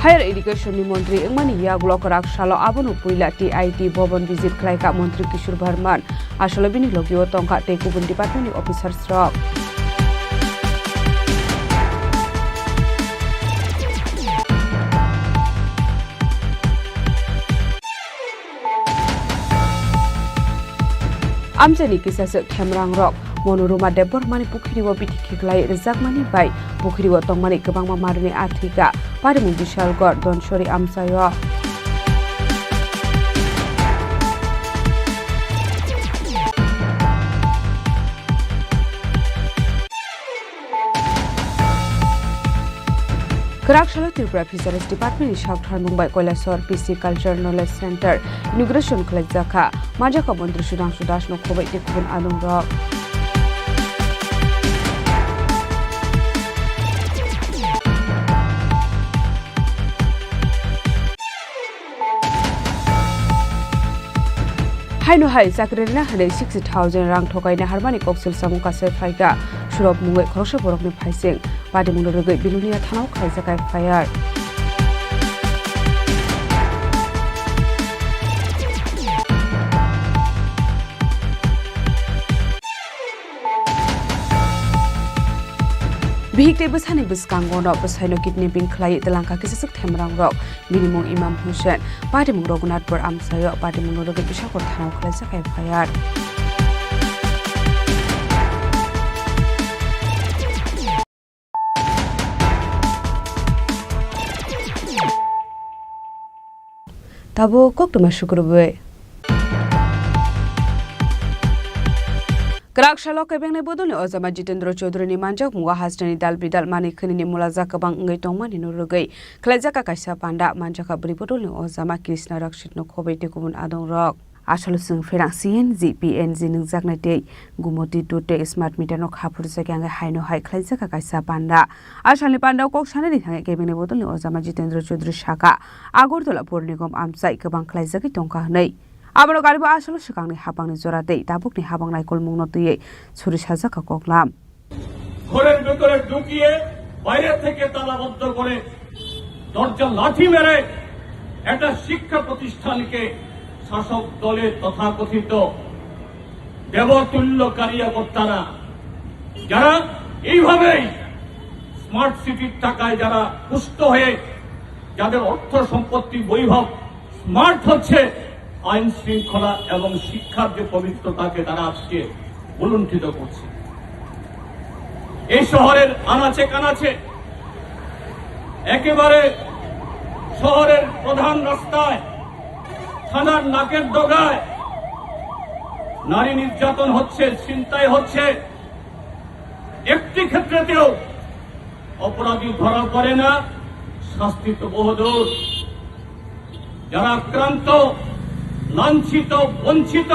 Higher Education ni montri wngmani yagulo kwrak salo abono puila T I T bhavan visit khlaikha montri Kishore Bharman, asolo bini logio tongkha tei kubun department ni officers rok. Amchaini kisaswk themrangrok Monoruma Debbarmani pukhirio bithi khiklai rwjakmani bai pukhirio tongmani kwbangma manwini athika parimung Bishalgarh Donsori amchaio. Kwrak salo Tripura Fisheries Department ni sak tharmung bai Kailasor P C Culture Knowledge Center inauguration khlaijak kha. Manjakha montri Sudhangshu Das no khoboi tei kubun adongrok. Haino hai chakri rina hwnwi sixty thousand rang thokai naharmani koksil samung kasai phaikha. Surok mungwi khoroksa borokni phaising. Patimungno rwgwi Bilonia thanao khlaijak F I R. Bihik tei bwsani bwskango no bwsaino kidnapping khlai twlangkha kisaswk themrangrok. Bini mung Imam Hussain, patimung Raghunathpur amchaio, patimungno rwgwi Bishakhapatnam thanao khlaijak F I R. Tabuk koktwma sukrubwi. Kwrak salo kebengni bodolni ojama Jitendra Chaudhury ni manjakmungo hasteni dal bidal manwi khwnini mulajak kwbang wngwi tongmani no rwgwi khlaijak kaisa panda manjakha bwrwi bodolni ojama Krishna Rakshit no khoboi tei kubun adongrok. Asalo chwng pherang C N G, P N G nungjaknai tei Gumoti two tei smart meter no kha phurjak yang haino hai khlaijak kaisa panda. Asalni panda o kok sanani thangwi kebengni bodolni ojama Jitendra Chaudhary saka, Agartala Pur Nigam amchai kwbang khlaijagwi tongkha hwnwi. Abono karibo asalo swkangni hapangni jora tei tabukni hapang naikolmungno twiwi suri sajak kha koklam. ঘরের ভেতরে ঢুকিয়ে বাইরে থেকে তালাবদ্ধ করে দরজা লাথি মেরে একটা শিক্ষা প্রতিষ্ঠানকে শাসক দলের তথাকথিত দেবতুল্য কারিয়াকর্তারা, যারা এইভাবেই স্মার্ট সিটির টাকায় যারা পুষ্ট হয়ে, যাদের অর্থ সম্পত্তি বৈভব স্মার্ট হচ্ছে, আইন শৃঙ্খলা এবং শিক্ষার যে পবিত্রতাকে তারা আজকে ভূলুণ্ঠিত করছে। এই শহরের আনাচে কানাচে, একেবারে শহরের প্রধান রাস্তায়, থানার নাকের ডগায় নারী নির্যাতন হচ্ছে, ছিনতাই হচ্ছে, একটি ক্ষেত্রেতেও অপরাধী ধরা পড়ে না, শাস্তি তো বহুদূর। যারা আক্রান্ত, লাঞ্ছিত, বঞ্চিত,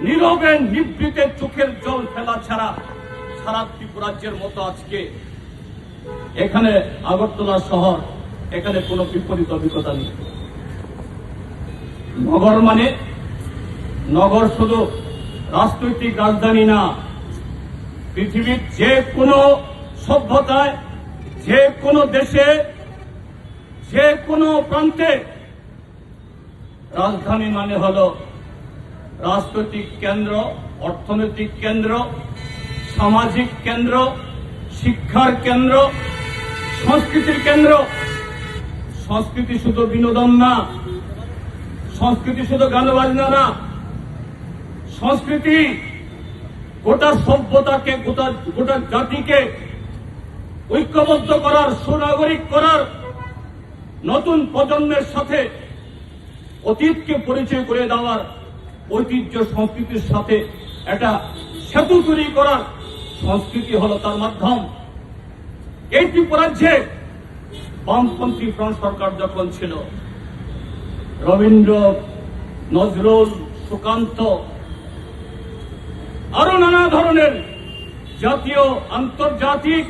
নীরবে নিভৃতে চোখের জল ফেলা ছাড়া সারা ত্রিপুরাজ্যের মতো আজকে এখানে আগরতলা শহর, এখানে কোনো বিপরীত অভিজ্ঞতা নেই। নগর মানে, নগর শুধু রাজনৈতিক রাজধানী না, পৃথিবীর যে কোনো সভ্যতায়, যে কোনো দেশে, যে কোনো প্রান্তে রাজধানী মানে হলো রাজনৈতিক কেন্দ্র, অর্থনৈতিক কেন্দ্র, সামাজিক কেন্দ্র, শিক্ষার কেন্দ্র, সংস্কৃতির কেন্দ্র। সংস্কৃতি শুধু বিনোদন না, সংস্কৃতি শুধু গান বাজনা না, সংস্কৃতি গোটা সভ্যতাকে, গোটা, গোটা জাতিকে ঐক্যবদ্ধ করার, সুনাগরিক করার, নতুন প্রজন্মের সাথে অতীতকে পরিচয় করে দেওয়ার, ঐতিহ্য সংস্কৃতির সাথে একটা সেতু তৈরি করার সংস্কৃতি হলো তার মাধ্যম। এই ত্রিপুরাজ্যে বামপন্থী ফ্রন্ট সরকার যখন ছিল, রবীন্দ্র, নজরুল, সুকান্ত, আরো নানা ধরনের জাতীয়, আন্তর্জাতিক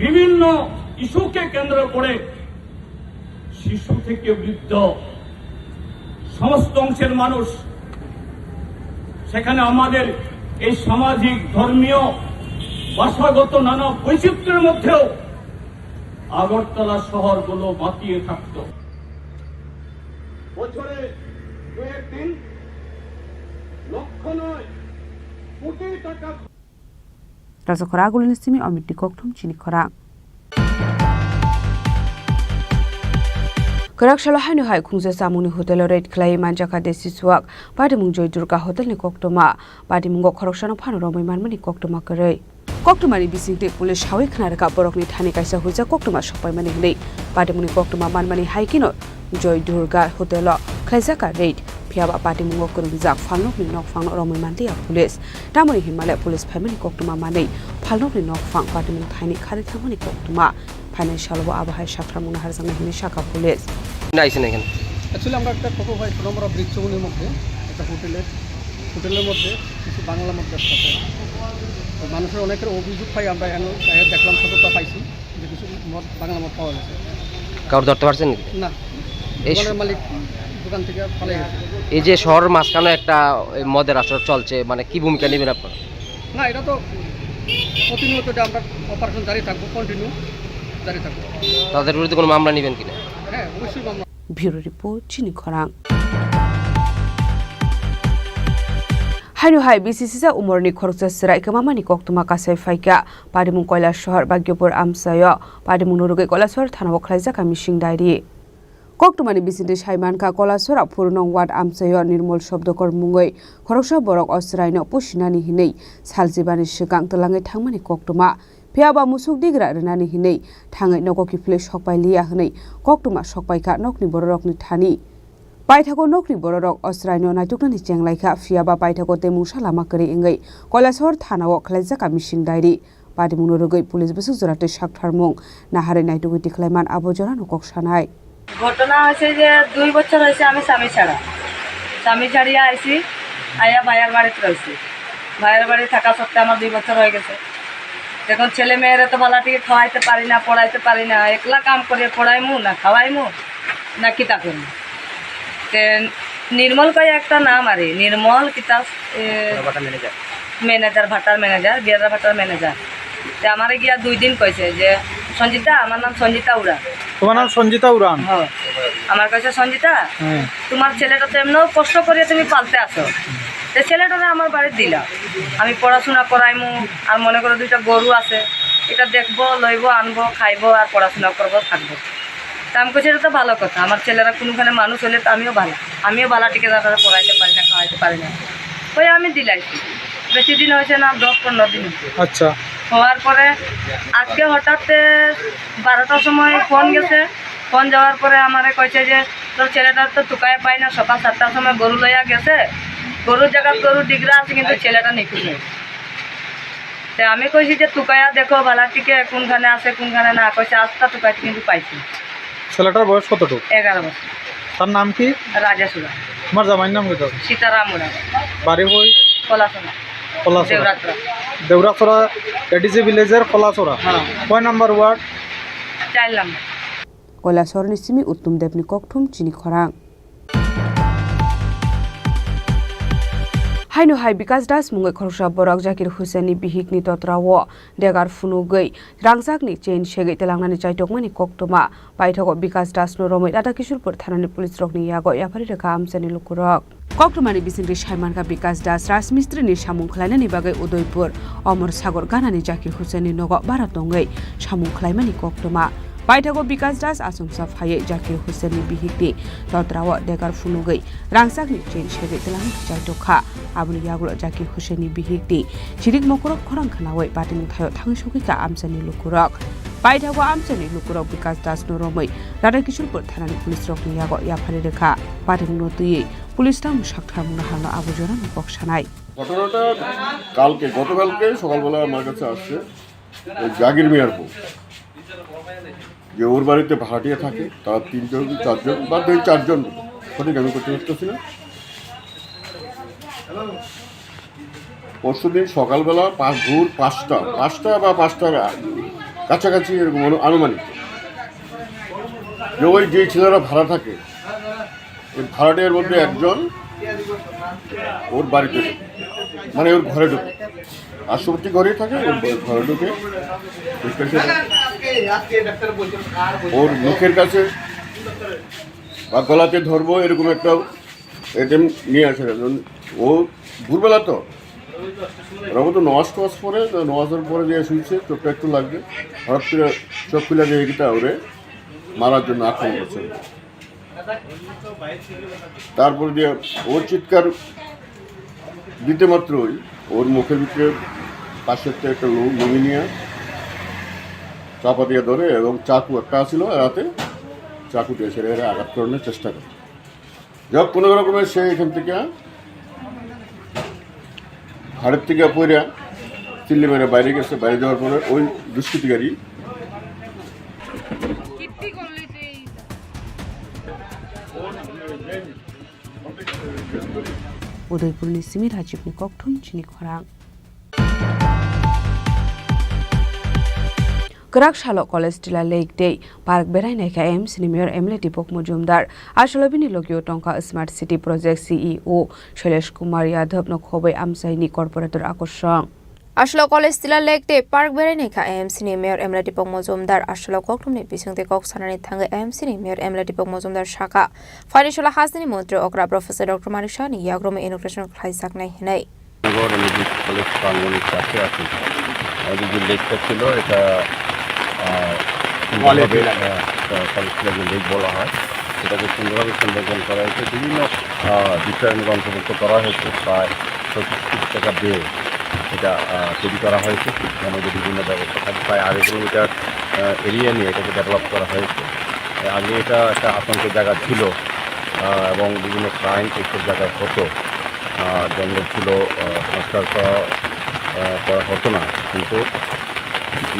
বিভিন্ন ইস্যুকে কেন্দ্র করে শিশু থেকে বৃদ্ধ সমস্ত অংশের মানুষ, সেখানে আমাদের এই সামাজিক, ধর্মীয়, ভাষাগত নানা বৈচিত্র্যের মধ্যেও আগরতলা শহরগুলো মাতিয়ে থাকত। বছরে দু একদিন লক্ষ নয়, কোটি টাকা Rajakhora Agulini simi Omitni kokthum chini khorang. Kwrak salo haino hai khungsa chamungni hotelo raid khlaiwi manjakha desi suak, patimung Joy Durga hotelni koktwma. Patimungo khoroksano phano romwi manmani koktwma kwrwi. Koktwmani bisingtwi police sawi khna rwkha borokni thani kaisa huijak koktwma sokpaimani hwnwi. Patimungni koktwma manmani hai kheno Joy Durga hotelo khlaijak raid. Phiyaba patimungo kwrwngjak phalnokni nokphangno romwi manliya police. Tamoni hinmale police phaimani koktwma manwi phalnokni nokphang patimung thaini kharwi thangmani koktwma. Phainai salo bo abo hai saktharmung naharjaknai hinwi sakha police. Actually, আমরা একটা টোটো ভাই সোনামুড়া ব্রিজ চৌমুহনীর মধ্যে একটা হোটেলের, হোটেলের মধ্যে কিছু বাংলা মদ ব্যবসা করে। তো মানুষের অনেকের অভিযোগ পাই, আমরা এনে দেখলাম, সততা পাইছি যে কিছু মদ, বাংলা মদ পাওয়া গেছে। কাউর ধরতে পারছেন নাকি? না, এই দোকানের মালিক দোকান থেকে পালিয়ে গেছে। এই যে শহরের মাঝখানে একটা এই মদের আসর চলছে, মানে কি ভূমিকা নেবেন আপনারা? না, এটা তো প্রতিনিয়ত এটা আমরা অপারেশন জারি থাকবো, কন্টিনিউ জারি থাকবো। তাদের বিরুদ্ধে কোনো মামলা নেবেন কিনা? হ্যাঁ, অবশ্যই মামলা। Bureau Report, Chini Khorang. Haino hai B C C sa umorni khoroksa chwrai kwmamani koktwma kasai phaikha. Patimung Koilasahar Bhagyapur amchaio patimungno rwgwi Koilasahar thanao khlaijak kha missing diary. Koktwmani bisingtwi sai mankha, Kolasora Phurunong ward amchaio Nirmol Sobdokor mungwi khoroksa borok o chwraino pusinani hinwi saljibani swkang twlangwi thangmani koktwma. Phiyaba musuk digra rwnani hinwi thangwi nogo kiphilwi sokpai liya hwnwi koktwma sokpaikha nokni bororokni thani. Paithago nokni bororok o chwraino naituknani chenglaikha, phiyaba paithago tei mungsa lama kwrwi wngwi Koilasor thanao khlaijakha missing diary. Patimungno rwgwi police bwswk jora tei saktharmung naharwi naitugwi tikhlaiman abo jorano kok sanai. ঘটনা হয়েছে যে দুই বছর হয়েছে আমি স্বামী ছাড়া। আমি ছাড়িয়া আইছি, আইয়া ভাইয়ার বাড়িতে রয়েছি। ভাইয়ার বাড়ি থাকা সত্ত্বে আমার দুই বছর হয়ে গেছে। এখন ছেলে মেয়েরা তো ভালা টিকে খাওয়াইতে পারি না, পড়াইতে পারি না, একলা কাম করে পড়াইমু না খাওয়াইমু না কিতা করমু। তে নির্মল কই একটা নাম আরে, নির্মল কিতা, এ, ম্যানেজার। ম্যানেজার, ভাটার ম্যানেজার, বিয়ারা ভাটার ম্যানেজার। তে আমারে গিয়া দুই দিন কইছে যে, "সঞ্জিতা, আমার নাম সঞ্জিতা উরাং।" তোমার নাম সঞ্জিতা উরাং? হ্যাঁ। আমার কাছে, "সঞ্জিতা, হ্যাঁ। তোমার ছেলেটা তো এমনও কষ্ট করে তুমি পালতে আসো, তে ছেলেটারে আমার বাড়ি দিলা, আমি পড়াশোনা করাইমু, আর মনে করো দুইটা গরু আছে, এটা দেখবো, লইবো, আনবো, খাইবো, আর পড়াশোনা করবো, থাকবো।" তা আমি কইছি, "এটা তো ভালো কথা, আমার ছেলেরা কোনোখানে মানুষ হলে তো আমিও ভালো, আমিও ভালো টিকে তারা পড়াইতে পারি না, খাওয়াইতে পারি না।" ওই আমি দিলাইছি, বেশি দিন হয়েছে না, দশ পনেরো দিন হয়েছে। আচ্ছা। হওয়ার পরে আজকে হঠাৎ, এ, বারোটার সময় ফোন গেছে, ফোন যাওয়ার পরে আমারে কইছে যে, "তোর ছেলেটার তো তুকায় পাই না, সকাল সাতটার সময় গরু লইয়া গেছে, গরুর জায়গাত গরু ডিগরা আছে, কিন্তু ছেলেটা নিখোঁজ হয়েছে।" তে আমি কইছি যে, "তুকায়া দেখো ভালা টিকে কোনখানে আছে, কোনখানে না।" কইছে, "আস্তা তুকাইতে কিন্তু পাইছি।" ছেলেটার বয়স কতটুকু? এগারো বছর। তার নাম কি? রাজা সুরা। তোমার জামাইর নাম কি? সীতারাম ওরা। বাড়ি কই? কলাসোনা। কলাসোনা। দেউরাতরা। দেউরাসোরা, এডিসি ভিলেজের কলাসোরা। হ্যাঁ। কয় নাম্বার ওয়ার্ড? চার নাম্বার। কৈলাসহরni simi Uttom Debni kokthum chini khorang. Haino hai Bikas Das mungwi khoroksa borok Zakir Hussainni bihikni totrao degar phunugwi rangchakni chain segwi twlangnani chaitokmani koktwma paithago Bikas Dasno romwi Radhakishorpur thanani police rokni yago yapharwi rwkha amchaini lukurok. Koktwmani bisingtwi saimankha Bikas Das rajmistrini samung khlainani bagwi Udaipur Omor Sagar ganani Zakir Hussainni nogo bara tongwi samung khlaimani koktwma. Paithago Bikas Das achomsa phaiwi Zakir Hussainni bihikni totrao degar phunugwi rangchakni chain segwi twlangwi chaitokha. Aboni yagulo Zakir Hussainni bihikni chirik mokorok khorang khnaui patimung thaio thangwi sogwikha amchaini lukurok. Paithago amchaini lukurok Bikas Dasno romwi Radhakishorpur thanani police rokni yago yapharwi rwkha. Patimungno twiwi police tamo sakthar mungno halno abo jorano kok sanai. ঘটনাটা কালকে, গতকালকে সকালবেলা আমার কাছে আসছে ওই জাগির মিয়ার বউ, যে ওর বাড়িতে ভাড়াটিয়া থাকে, তার তিনজন কি চারজন, বাদ বাকি চারজন, সঠিক আমি করতে পারতেছি না। পরশুদিন সকালবেলা পাঁচ, ভোর পাঁচটা, পাঁচটা বা পাঁচটার আ-, কাছাকাছি এরকম আনু-, আনুমানিক, যে ওই যে ছেলেরা ভাড়া থাকে, এই ভাড়াটিয়ার মধ্যে একজন ওর বাড়িতে ঢুকে, মানে ওর ঘরে ঢুকে, পার্শ্ববর্তী ঘরেই থাকে, ওর ঘরে ঢুকে ওর মুখের কাছে বা গলাতে ধরবো এরকম একটা এটেম্প নিয়ে আসে। কারণ ও ভোরবেলা তো, ওরা তো নামাজ টামাজ পড়ে, তো নামাজের পরে যে শুনছে চোখটা একটু লাগবে, হঠাৎ করে চোখ খুলে দিয়ে কিতা ওরে মারার জন্য আক্রমণ করছে। তারপর দিয়ে ওর চিৎকার দিতে মাত্রই ওর মুখের ভিতরে পাশের থেকে একটা লু-, লুঙ্গি নিয়ে চাপা দিয়ে ধরে এবং চাকু একটা ছিল হাতে, চাকু দিয়ে সেটা আঘাত করানোর চেষ্টা করে। যাক, কোনো রকমে সে এখান থেকে ঘাড়ের থেকে পড়ে চিল্লি মেরে বাইরে গেছে। বাইরে যাওয়ার পরে ওই দুষ্কৃতিকারী Udaipurni simi Rajibni kokthum chini khorang. Kwrak salo College Tila Lake Day Park berai naikha A M C ni Mayor M L A Deepak Majumdar. Asolo bini logio tongkha Smart City Project C E O Shailesh Kumar Yadav no khobwi amchaini corporator akorsong. Asolo College Tila Lake Day Park berai naikha A M C ni Mayor M L A Deepak Majumdar. Asolo kokthumni bisingtwi kok sanani thangwi A M C ni Mayor M L A Deepak Majumdar sakha, phaini salo hasteni montri okra Professor Doctor Manik Saha ni yagrumwi inauguration khlaijaknai hinwi. নগর এমএডি কলেজ প্রাঙ্গণে চারটে আছে। আমাদের যে লেকটা ছিল, এটা, আহ, সুন্দরভাবে, আহ, কলেজ লেক বলা হয়, সেটাকে সুন্দরভাবে সংরক্ষণ করা হয়েছে। বিভিন্ন, আহ, বিষয় আমাকে অন্তর্ভুক্ত করা হয়েছে। প্রায় পঁচিশ কোটি টাকা ব্যয়ে এটা, আহ, তৈরি করা হয়েছে। এর মধ্যে বিভিন্ন ব্যবস্থা থাকে। প্রায় আড়াই কিলোমিটার, আহ, এরিয়া নিয়ে এটাকে ডেভেলপ করা হয়েছে। আগে এটা একটা আতঙ্কের জায়গা ছিল, আহ, এবং বিভিন্ন ক্রাইম এইসব জায়গায় হতো। আহ, জঙ্গল ছিল, আহ, সংস্কার করা, আহ, করা হতো না, কিন্তু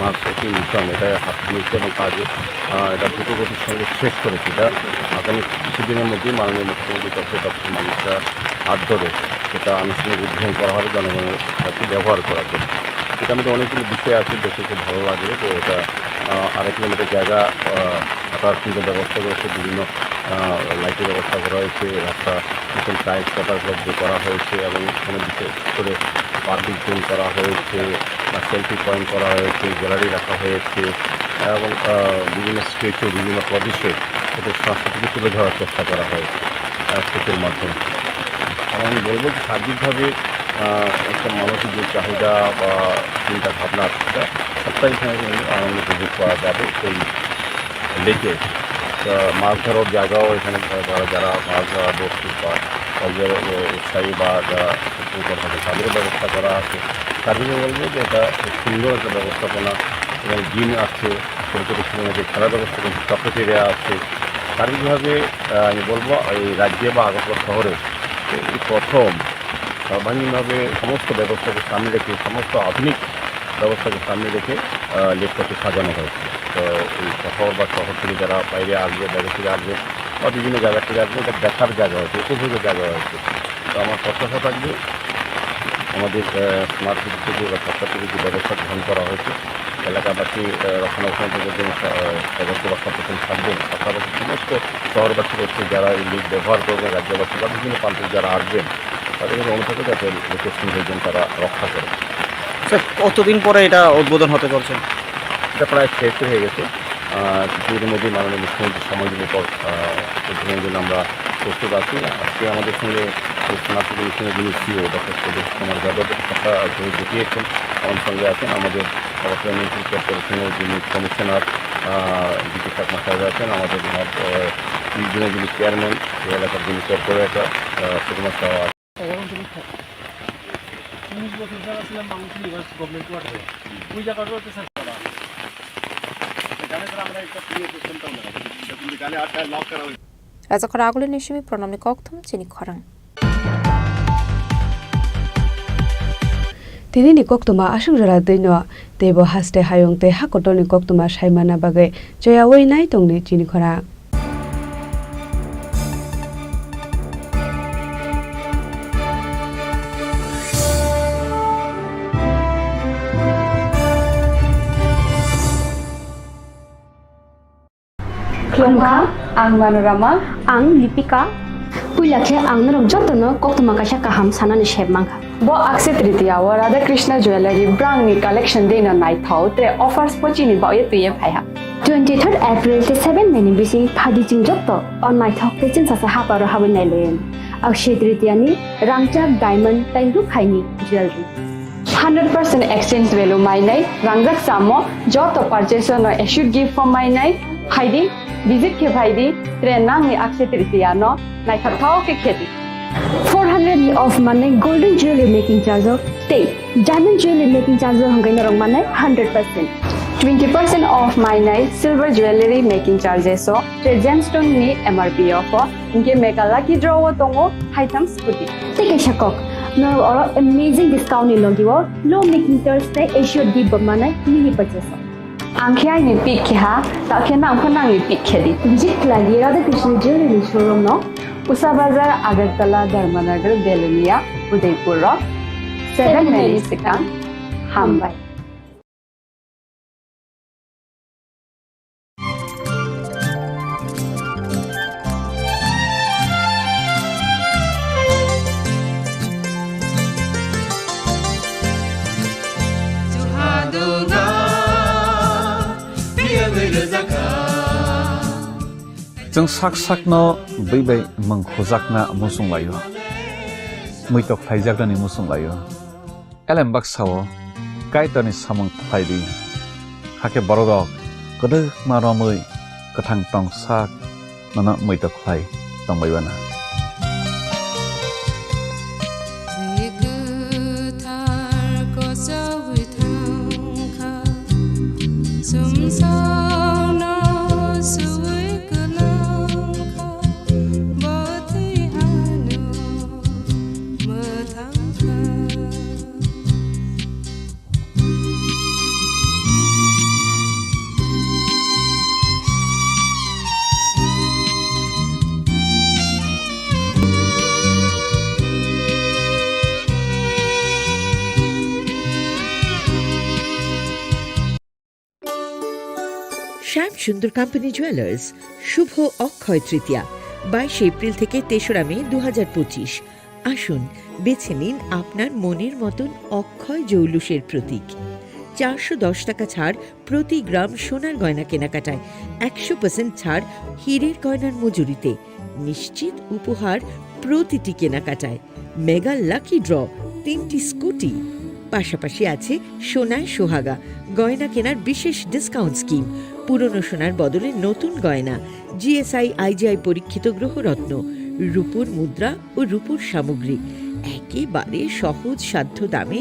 মাস একটি মিশন, এটা হাত নিচ্ছে এবং কাজ, আহ, এটা দ্রুত গতির সঙ্গে শেষ করেছে। এটা আগামী কিছুদিনের মধ্যেই মাননীয় মুখ্যমন্ত্রী ডক্টর ডক্টর মানিক সাহার হাত ধরে সেটা আনুষ্ঠানিক উদ্বোধন করা হবে, জনগণের কাছে ব্যবহার করা হবে। এটার মধ্যে অনেকগুলো বিষয় আছে, দেখে খুব ভালো লাগে। তো এটা, আহ, আড়াই কিলোমিটার জায়গা, আহ, হাঁটার কিন্তু ব্যবস্থা রয়েছে, বিভিন্ন, আহ, লাইটের ব্যবস্থা করা হয়েছে, রাস্তা নতুন টাইলস কভার দিয়ে করা হয়েছে এবং এখানে বিশেষ করে পাবলিক জোন করা হয়েছে, বা সেলফি পয়েন্ট করা হয়েছে, গ্যালারি রাখা হয়েছে এবং, আহ, বিভিন্ন স্ট্যাচু, বিভিন্ন প্রদেশে এদের সংস্কৃতিকে তুলে ধরার চেষ্টা করা হয়েছে, আহ, স্ট্যাচুর মাধ্যমে। আর আমি বলবো যে সার্বিকভাবে, আহ, একটা মানসিক যে চাহিদা বা চিন্তা ভাবনা, সেটা সবটাই এখানে, আহ, উপভোগ করা যাবে। সেই লেকে, আহ, মাছ ধরার জায়গাও এখানে যারা, যারা মাছ ধরা বসছে বা তাদের, আহ, স্থায়ী বা যারা প্রশিক্ষণ করে থাকে, তাদেরও ব্যবস্থা করা আছে। সার্বিক বলবো যে এটা খুব সুন্দর একটা ব্যবস্থাপনা এবং জিম আছে, ছোটো ছোটো ছেলেমেয়েদের খেলার ব্যবস্থা, কিন্তু চক্রক্রিয়া আছে। সার্বিকভাবে, আহ, আমি বলবো এই রাজ্যে বা আগরতলা শহরে এই প্রথম সর্বাঙ্গীনভাবে সমস্ত ব্যবস্থাকে সামনে রেখে, সমস্ত আধুনিক ব্যবস্থাকে সামনে রেখে, আহ, লেকটাকে সাজানো হয়েছে। তো এই শহর বা শহর থেকে যারা বাইরে আসবে, বাইরে থেকে আসবে বা বিভিন্ন জায়গা থেকে আসবে, এটা দেখার জায়গা হয়েছে, উপভোগের জায়গা হয়েছে। তো আমার প্রত্যাশা থাকবে আমাদের, আহ, স্মার্ট সিটি থেকে বা ছাত্রছাত্রীদের যে ব্যবস্থা গ্রহণ করা হয়েছে, এলাকাবাসী, আহ, রক্ষণাবেক্ষণ থেকে যে, আহ, সদস্য রক্ষণাবেক্ষণ থাকবেন, পাশাপাশি সমস্ত শহরবাসী রয়েছে যারা এই লেক ব্যবহার করবেন, রাজ্যবাসী বা বিভিন্ন প্রান্ত থেকে যারা আসবেন, তাদের কাছে অনুরোধ থাকবে যাতে লেকের সৌন্দর্য তারা রক্ষা করে। স্যার, কতদিন পরে এটা উদ্বোধন হতে চলছে? এটা প্রায় শেষ হয়ে গেছে। আহ, কিছুদিনের মধ্যেই মাননীয় মুখ্যমন্ত্রী সময় দিলে পর, আহ, উদ্বোধনের জন্য আমরা প্রস্তুত আছি। আজকে আমাদের সঙ্গে এই স্মার্ট সিটি মিশনের যিনি সিইও ডক্টর সুদেশ কুমার যাদব, একটা, আহ, তিনি জুটিয়েছেন, আমার সঙ্গে আছেন আমাদের অবসর নিয়েছেন কর্পোরেশনের যিনি কমিশনার, আহ, জিতু চাকমা সাহেব আছেন, আমাদের, আহ, ত্রিশ জনের যিনি চেয়ারম্যান, এই এলাকার যিনি কর্পোরেটর, আহ, সুকুমার সাহা। উনিশ বছর যারা ছিলাম বাংলাদেশ ইউনিভার্সিটি গভর্নমেন্ট কোয়ার্টারে, ওই জায়গাটাও তো স্যার করা। এখানে স্যার আমরা একটা পুলিশ স্টেশনটাও লাগাবো, কিন্তু গালে আটটা লক করা হয়েছে। Rajakhor agulini simi pranamni kokthum chini khorang. Tini ni koktwma aswk jora twi no, tei bo haste hayung tei ha kotor ni koktwma sai manna bagwi choyaui nai tongni chini khorang. Khulumkha, ang Manorama. Ang Lipika. Puila khe ang norok jotono koktwma kaisa kaham sanani sep mankha. Bo Akshaya Tritiya o Radha Krishna Jewellery brangni collection deino naithok, tre offers bo chini baoye twiye phaiha. Twenty third April tei seven May ni bising phaidi chwng joto o naithok tei chwngsacha haparo habwi nailaio. Akshaya Tritiya ni rangchak diamond tei rukhaini jewellery. Hundred percent exchange value mainai, rangjak chamo, joto purchase no assured gift bo mainai, phaidi, visit khe phaidi, tre nangni Akshaya Tritiya no naithok thok khe khedi. Four hundred ni off manai golden jewelry making charge o tei diamond jewelry making charge o hwnkhe norok manai hundred percent. Twenty percent off mainai silver jewelry making charges o, tre gemstone ni M R P o pho. Hinkhe mega lucky draw o tongo haitham scooty. Tei kaisa kok, norok oro amazing discount ni logi o low making charge tei assured gift bo manai mini purchase o. Ang khe aini pick khe ha, ta khe nang pho nangni pick khe di. Visit khlai di Radha Krishna Jewelry ni showroom no, Usa Bazar, Agartala, Dharmanagar, Belonia, Udaipur o. Seven May ni swkang. Hambai. Chwng sak sakno bwi bai mwng khujakna muchung laio, muitok khlaijaknani muchung laio. Elem baksa-o Kaitorni samung khlai di, hakhe bororok kwdwkma romwi kwthang tong sak nono muitok khlai tongbai uanw. Bwrwi kwthar kochogwi thangkha, chwngsaono swiwi kwlangkha, bo twi hano mwthangkha. শ্যাম সুন্দর company jewellers, শুভ অক্ষয় তৃতীয়া, বাইশে এপ্রিল থেকে তেসরা মে দু হাজার পঁচিশ। আসুন, বেছে নিন আপনার মনের মতন অক্ষয় জৌলুসের প্রতীক। চারশো দশ টাকা ছাড় প্রতি গ্রাম সোনার গয়না কেনাকাটায়, একশো পার্সেন্ট ছাড় হীরের গয়নার মজুরিতে, নিশ্চিত উপহার প্রতিটি কেনাকাটায়, মেগা লাকি ড্র, তিনটি স্কুটি। পাশাপাশি আছে সোনায় সোহাগা, গয়না কেনার বিশেষ ডিসকাউন্ট স্কিম, পুরনো সোনার বদলে নতুন গয়না, জিএসআই আইজিআই পরীক্ষিত গ্রহরত্ন, রূপোর মুদ্রা ও রূপোর সামগ্রী, একেবারে সহজ সাধ্য দামে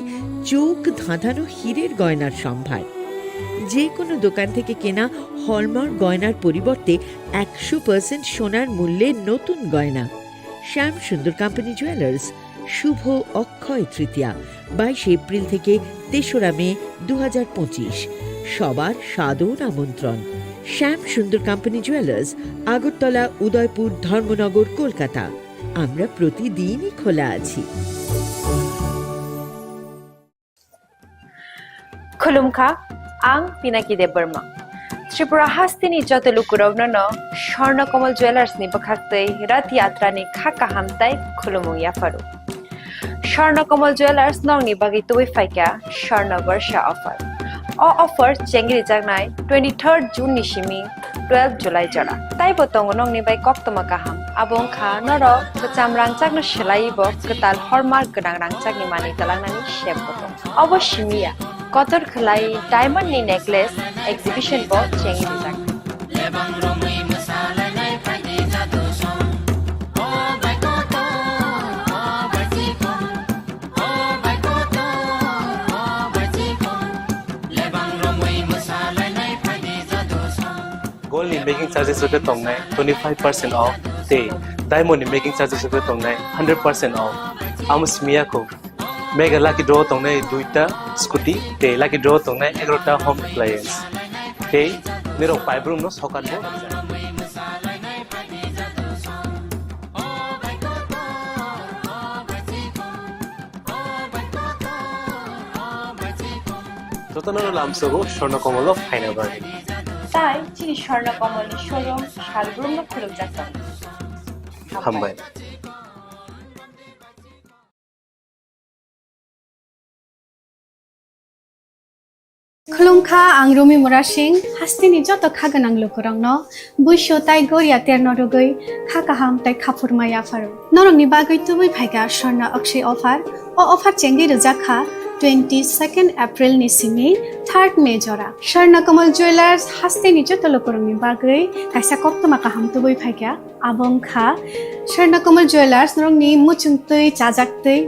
চোখ ধাঁধানো হীরের গয়নার সম্ভার। যে কোনো দোকান থেকে কেনা হলমার্ক গয়নার পরিবর্তে একশো পার্সেন্ট সোনার মূল্যে নতুন গয়না। শ্যাম সুন্দর কোম্পানি জুয়েলার্স, শুভ অক্ষয় তৃতীয়া, বাইশে এপ্রিল থেকে তেসরা মে দু হাজার পঁচিশ। সবার সাদর আমন্ত্রণ। শ্যাম সুন্দর কোম্পানি জুয়েলার্স, আগরতলা, উদয়পুর, ধর্মনগর, কলকাতা। আমরা প্রতিদিনই খোলা আছি। Khulumkha, ang Pinaki Debbarma. Tripura hasteni joto lukurokno no Swarna Kamal Jewellers ni bwkhaktwi Rath Yatra ni kha kaham tai khulumung yapharu. Swarna Kamal Jewellers nokni bagwi tubui phaikha Swarna Barsha offer. O offer chengri jaknai twenty-third June ni simi twelve July jora. Taibo tongo nokni bai koktwma kaham. Abo wngkha norok kwcham rangchakno swlaiwi bo kwtal hallmark gwnang rangchakni manwi twlangnani sebbo tongo. Obo simi ya, kotor khwlai diamond ni necklace exhibition bo chengwi rijak. Gold ni making charges rok khe tongnai twenty five percent off tei diamond ni making charges rok khe tongnai hundred percent off. Amo simi ya kho, mega lucky draw tongnai duita scooty tei lucky draw tongnai egarota home appliance. Tei nirok paibrumno sokat bo rijak. Jotono lamsogo Swarna Kamal o phaina bagwi. Tai chini Swarna Kamal ni showroom salbrumno khulumjak tongo. Hambai. Khulumkha, ang Rumi Murasing, hasteni joto kha gwnang lukurokno buisu tai goria terno rwgwi kha kaham tai khaphurma yapharu. Norokni bagwi tubui phaikha Swarna Akshay offer. O offer chengwi rwjak kha twenty-second April ni simi third May jora. Swarna Kamal Jewellers hasteni joto lukurokni bagwi kaisa koktwma kaham tubui phaikha, abo wngkha Swarna Kamal Jewellers norokni muchungtwi chajaktwi